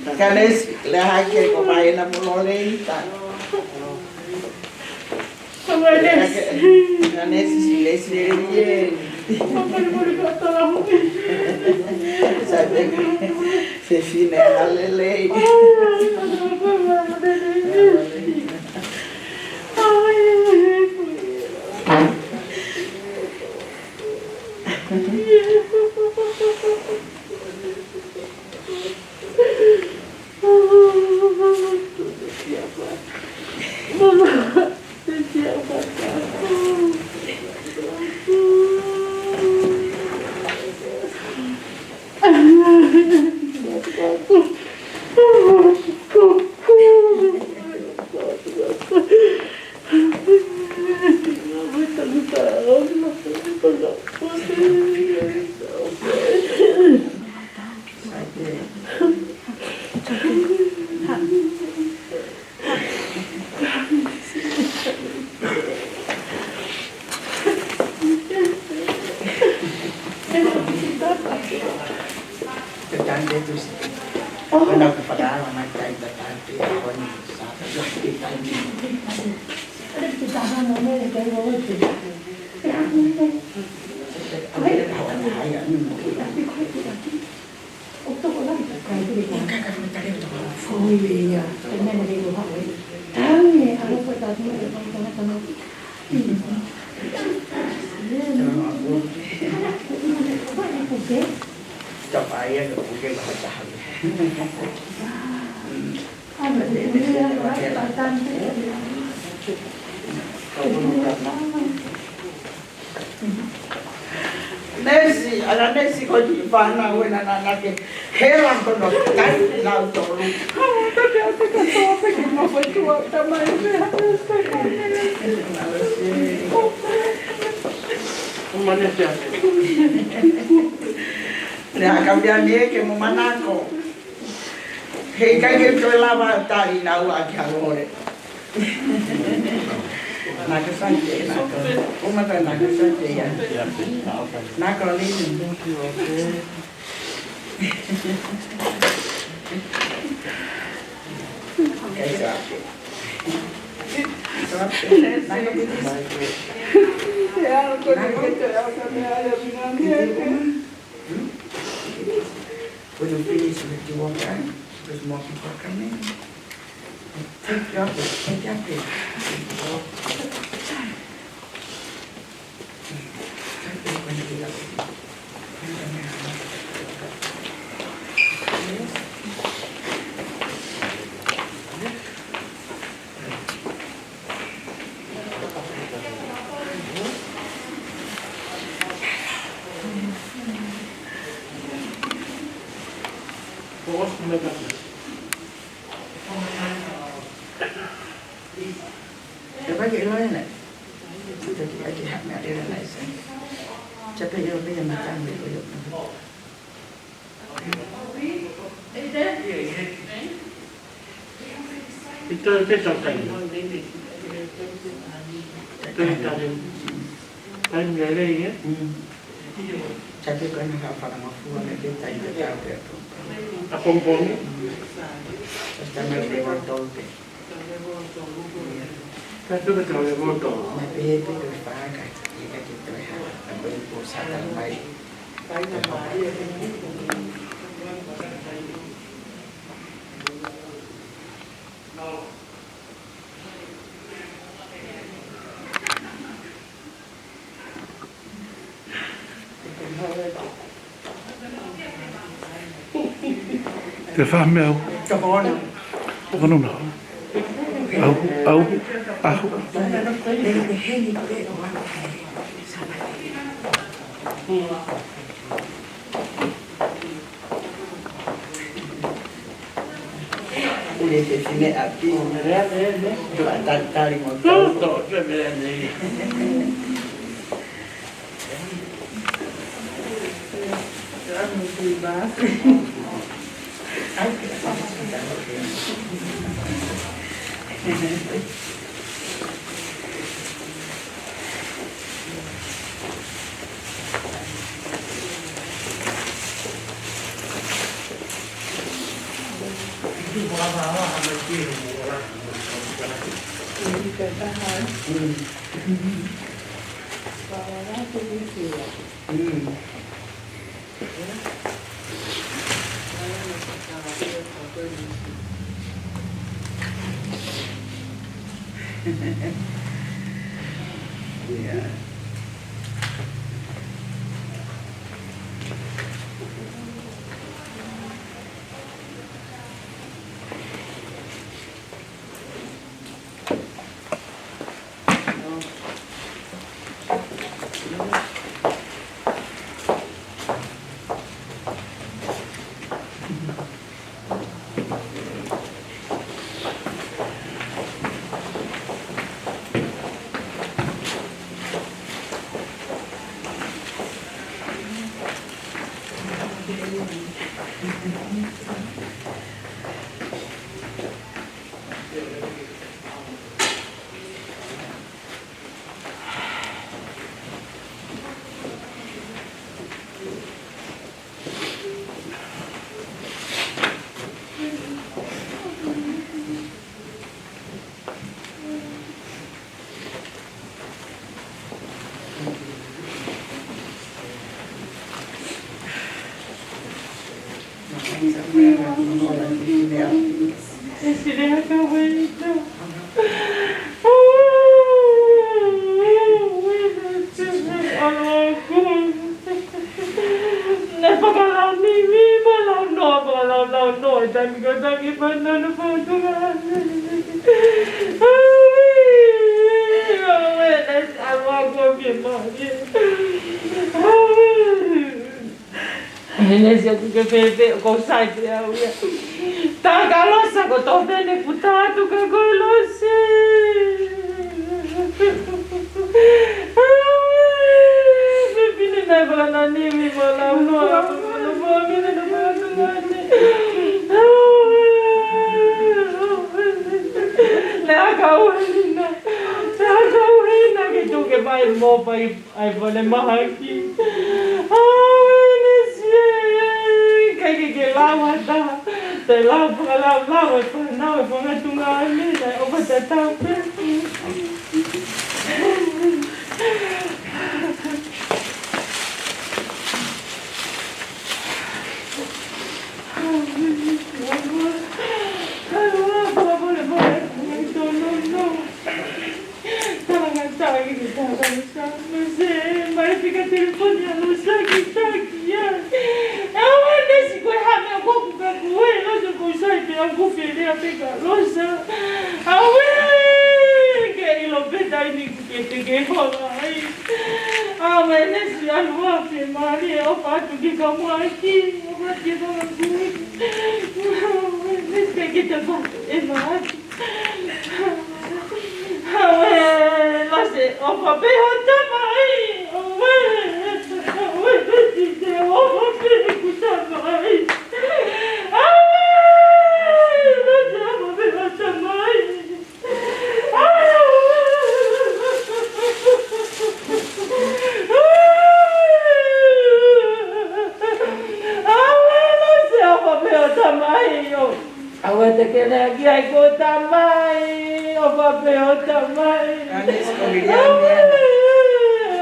ʻAkanesi, lea hake ko mai na mo lole ita. ʻAkanesi, ʻAkanesi, lesi lele. Sa te fefine ʻa lelei. Neesi, ʻa e neesi ko eni fānau ena naʻa na ke hela ko no kai lau tolu. Hau, tate ate ka toa pe ki mo ko tua tamai me ha neesi. Manesi ate. Lea ka pia mie ke mo manako. He ʻikai ke toe lava tali naua ki ha lole. Naka sante, naka. Uma ka naka sante ia. Naka lili. Kai sape. Sape. Naka piti. Naka piti. Hmm? When you finish with your work, eh? Because more people are coming. Take your break, take your break. Take your break when you do that. Yes. Te paki ʻiloa ena. Te paki ʻaki hana ʻiloa ena ʻisa. Te paki ʻiloa pea matanga ʻiloa. ʻI te te tau kai. Te tau kai. Kai lelei, ē? Mm. Tape ko ena ka fakamafua me ke tai te tau pe apongipongi. Tape ko ena level tolu pe. Tape ko ena level tolu. Na pe pe ko faka. Ika ke toe ha. Tape ko sata mai. Te fahme au. Tokona. Tokona. Au, au, au. Ule te tine api. Tuʻa talitali mo tau. Sile haka wei ta. Ne fakalau ni mi ma lau noa, fakalau lau noa, e taimi ko e taimi pa na na pa tu la. Awe, awe, na awa ko ke ma. Awe. He ne sia tu ke pepe, ko sai pe au ia. Taka losa ko tō pene puta atu ka ko losi. Awe, pepine na fana ni mi ma lau noa, ma lau noa, ma lau noa, ma lau noa. Awe, awe. Le aka uena, le aka uena ke tuke mai mo pai. ʻAi fale mahaki. Awe, ne sia, ʻikai ke ke lau ata. Te lau fakalau lau e fānau e fanga tunga ane, naʻe ʻofa tatau pē. Awe, ne sia, awe. Awe, awe, awe, awe, awe, awe, awe. Talangata ki he tangata. Mese, mai fika telefoni ʻa Losa ki taki ia. ʻE awa ne si ko e hame ʻoku ka ko e Losa ko sai pe au ko fele a pe ka Losa. Awe, ke ʻilo pe taimi ke te ke hola ai. Awe ne si ʻalu a pe mali e ʻofa atu ki ka muaki. ʻOfa ki ka muaki. Awe ne si ke te pa e mali. Awe, Lose, ʻofa pē ho tamai. Awe, awe, Lose, ʻofa pē ho tamai. Awe, Lose, ʻofa pē ho tamai. Awe, awe, Lose, ʻofa pē ho tamai. ʻO Awe te ke lea ki ai ko tamai, ʻofa pē ho tamai. Ane si ko Viliami ena.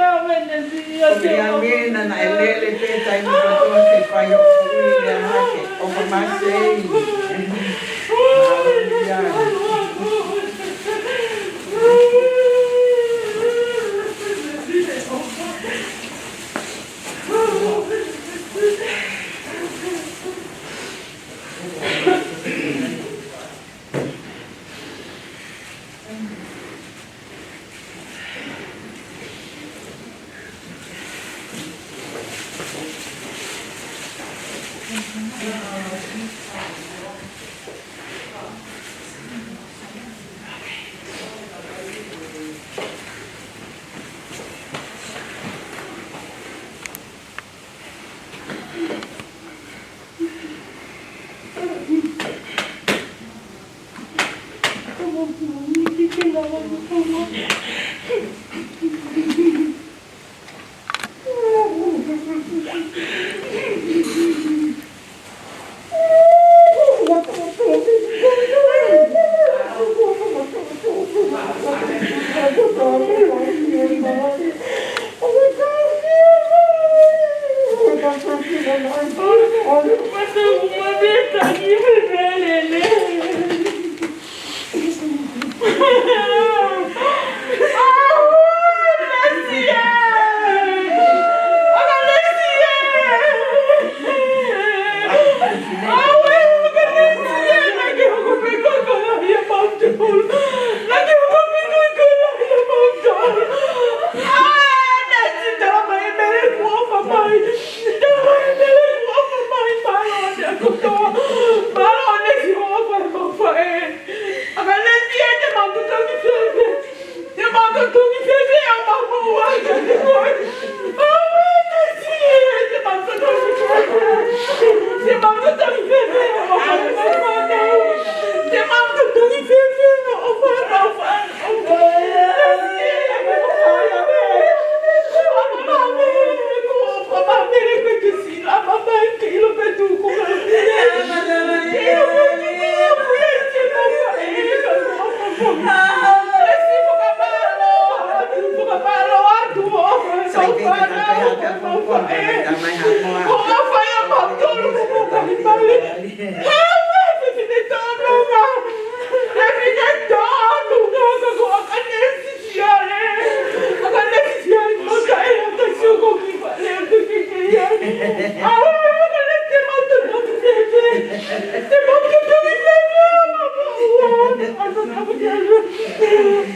Awe, awe, ne si ia ko Viliami ena, naʻe lele pē taimi kotoa ke fai hoʻo kui lea hake. ʻOfa masei. Haleluia.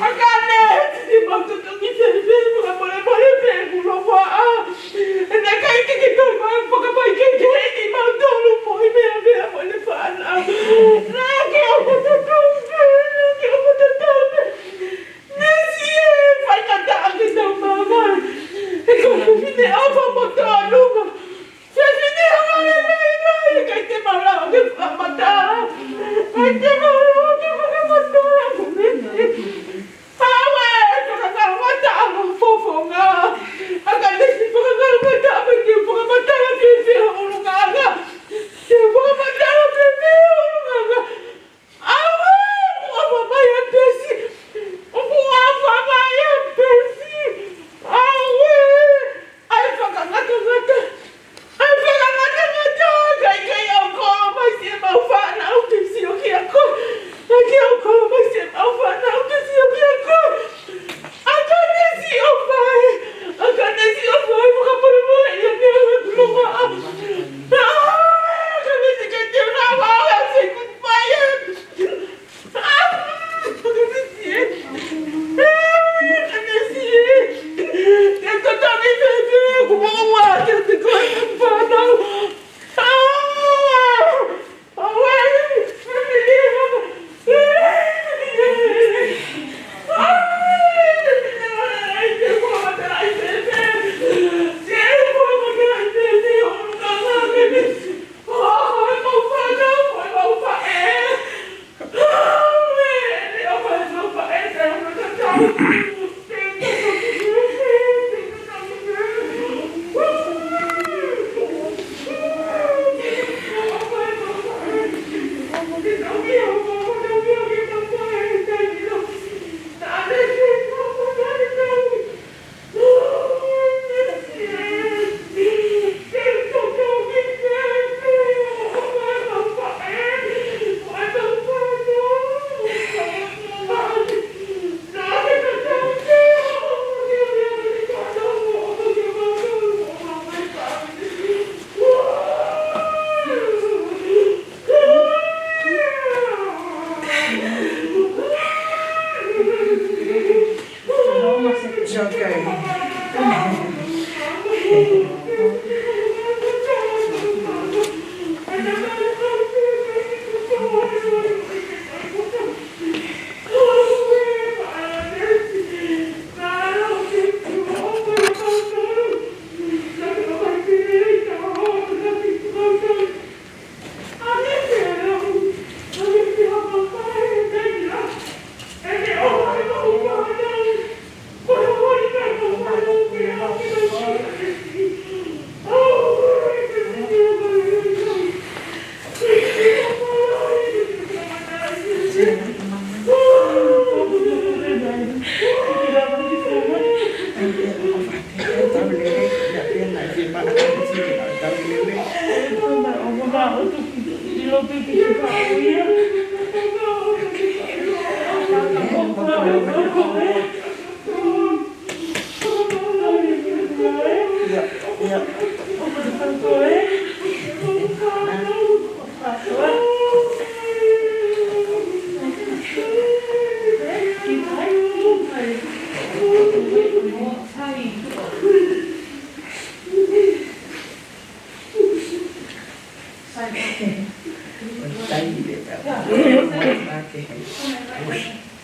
ʻAkanesi, mau totongi fēfē, fakamolemole pē ʻoku ou loto ʻa. Naʻe ʻikai ke ke toe mai, fakamai ke ke heni, mau tolu mo e meʻa, meʻa mo e fānau. Naʻa ke ʻofa tatau pē, naʻa ke ʻofa tatau pē. Nesi ē, faingataʻa ke tau māvae. He ko e fefine ʻofa mo tōnunga. Fefine ʻofa lelei lahi, ʻikai te mau lava ke fakamatala. ʻIkai te mau lava ke fakamatala, ko e meʻa. Aue, fakakaungata ʻa e fofonga. ʻAkanesi, fakakaungata ʻa e meʻa ke fakamatala ke fie ʻulungaanga. Ke fakamatala ke fie ʻulungaanga. Aue, ʻoku ʻofa mai ʻa Pesi. ʻOku ʻofa mai ʻa Pesi. Aue, ʻai fakangatangata. ʻAi fakangatangata, ʻikai ke u kolo mai siʻemau fānau ke sio kia koe. ʻIkai ke u kolo mai siʻemau fānau ke sio kia koe. ʻAkanesi ʻofa ē. ʻAkanesi ʻofa ē, fakamolemole ia ne ala kulonga. ʻAkanesi ke te una ʻaue, say goodbye ē.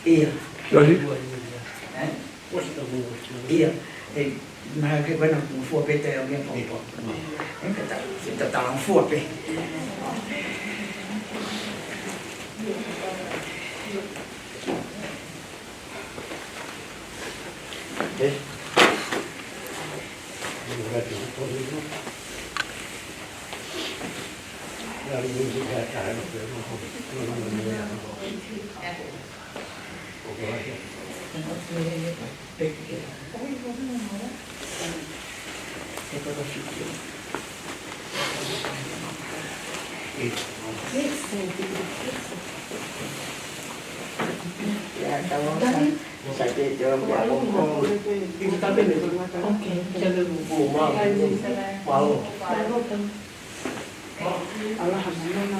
Ia. Ia. He, mahalo ko ena ʻoku fua pē ʻa e meʻa pōpō. He, ka ta, ta, ta, ta fua pē.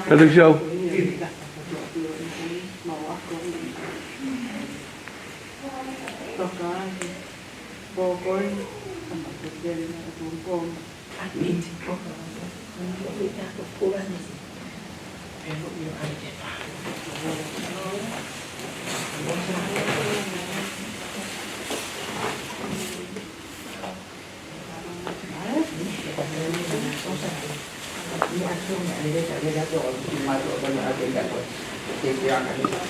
Kātaki Siau. Mau ako ni. Toka ai. Pō ko ē, ʻa ma te tele na e tū pō. ʻAmeni.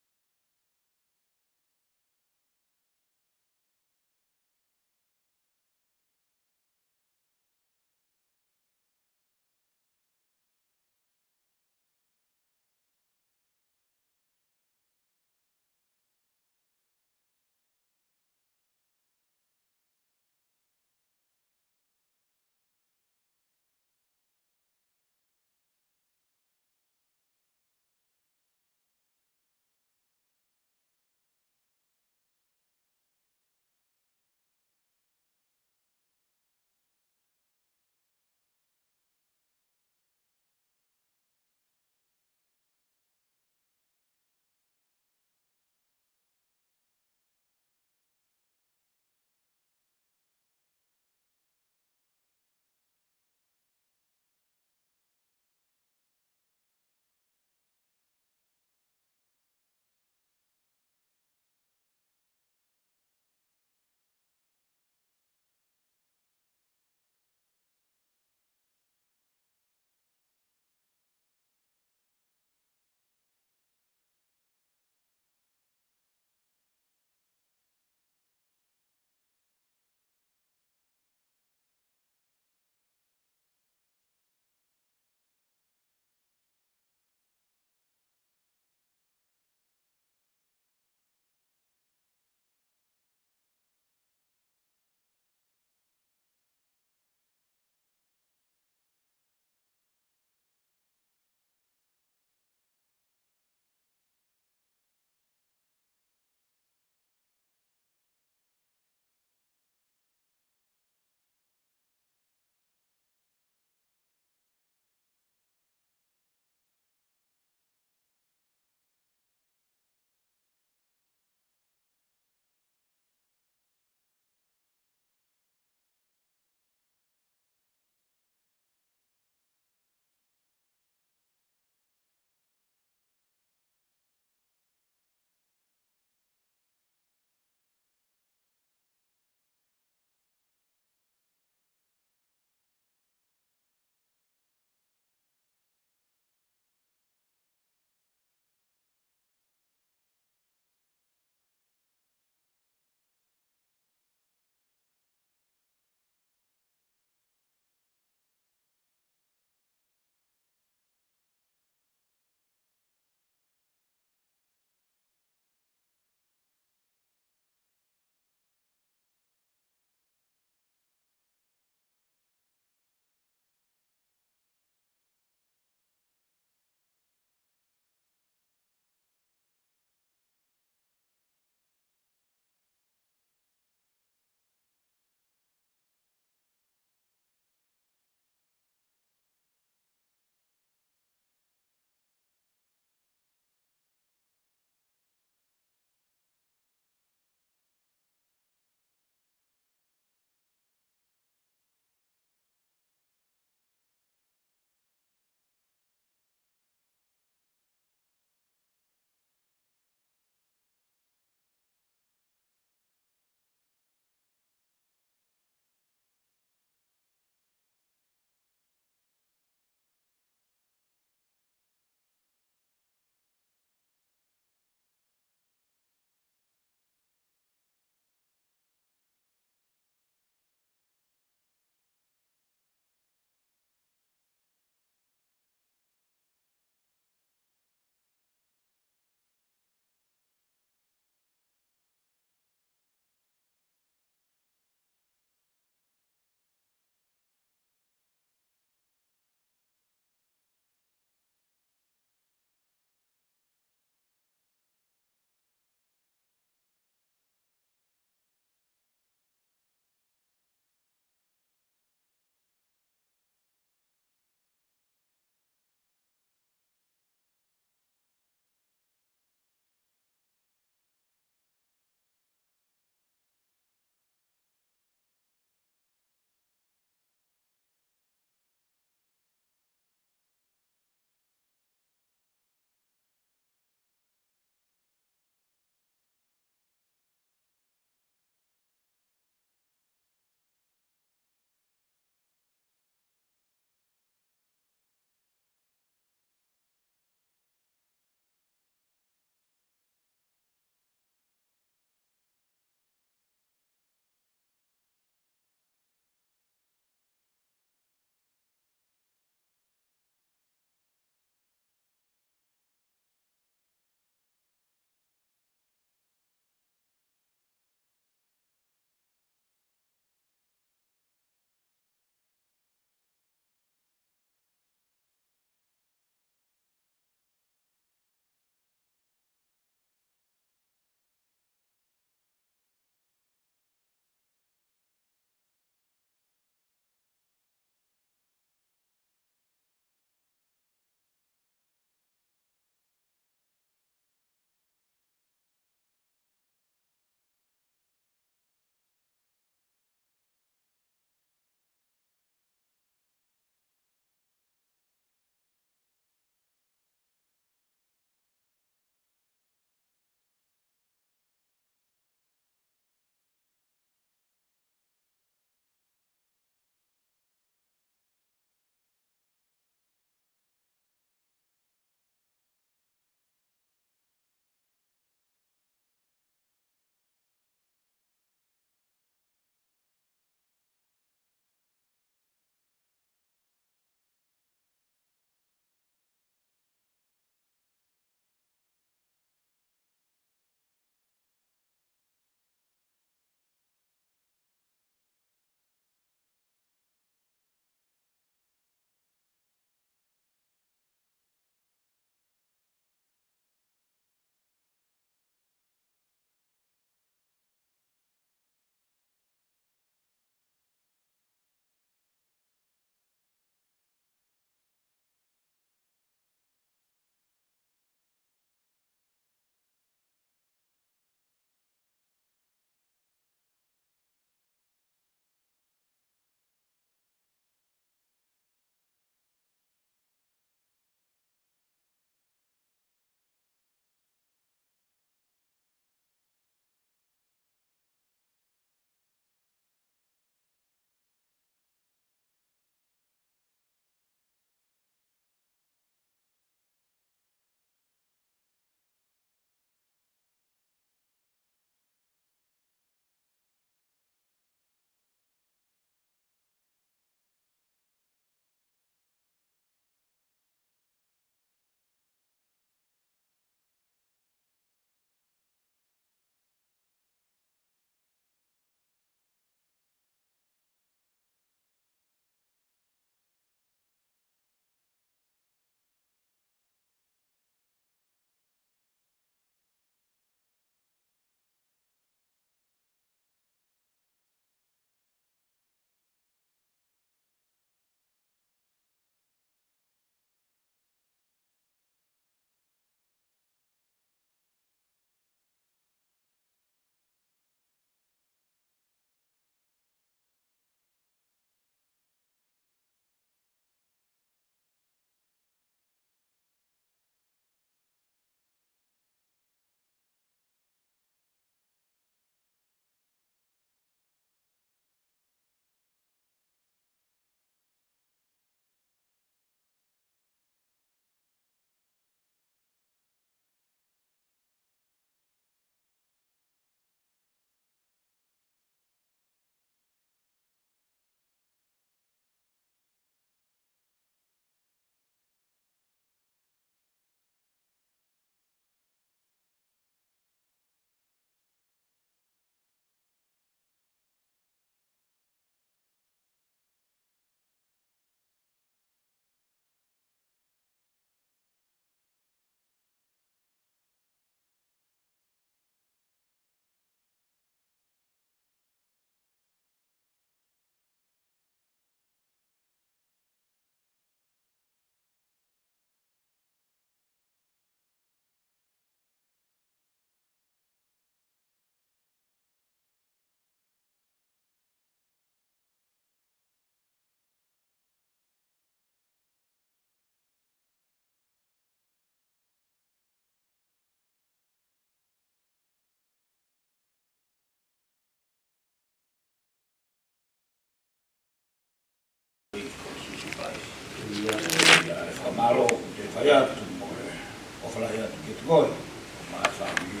Fai atu mo e ʻofa lahi atu kiate koe, ʻo mai fāmili,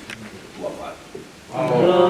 ʻofa atu.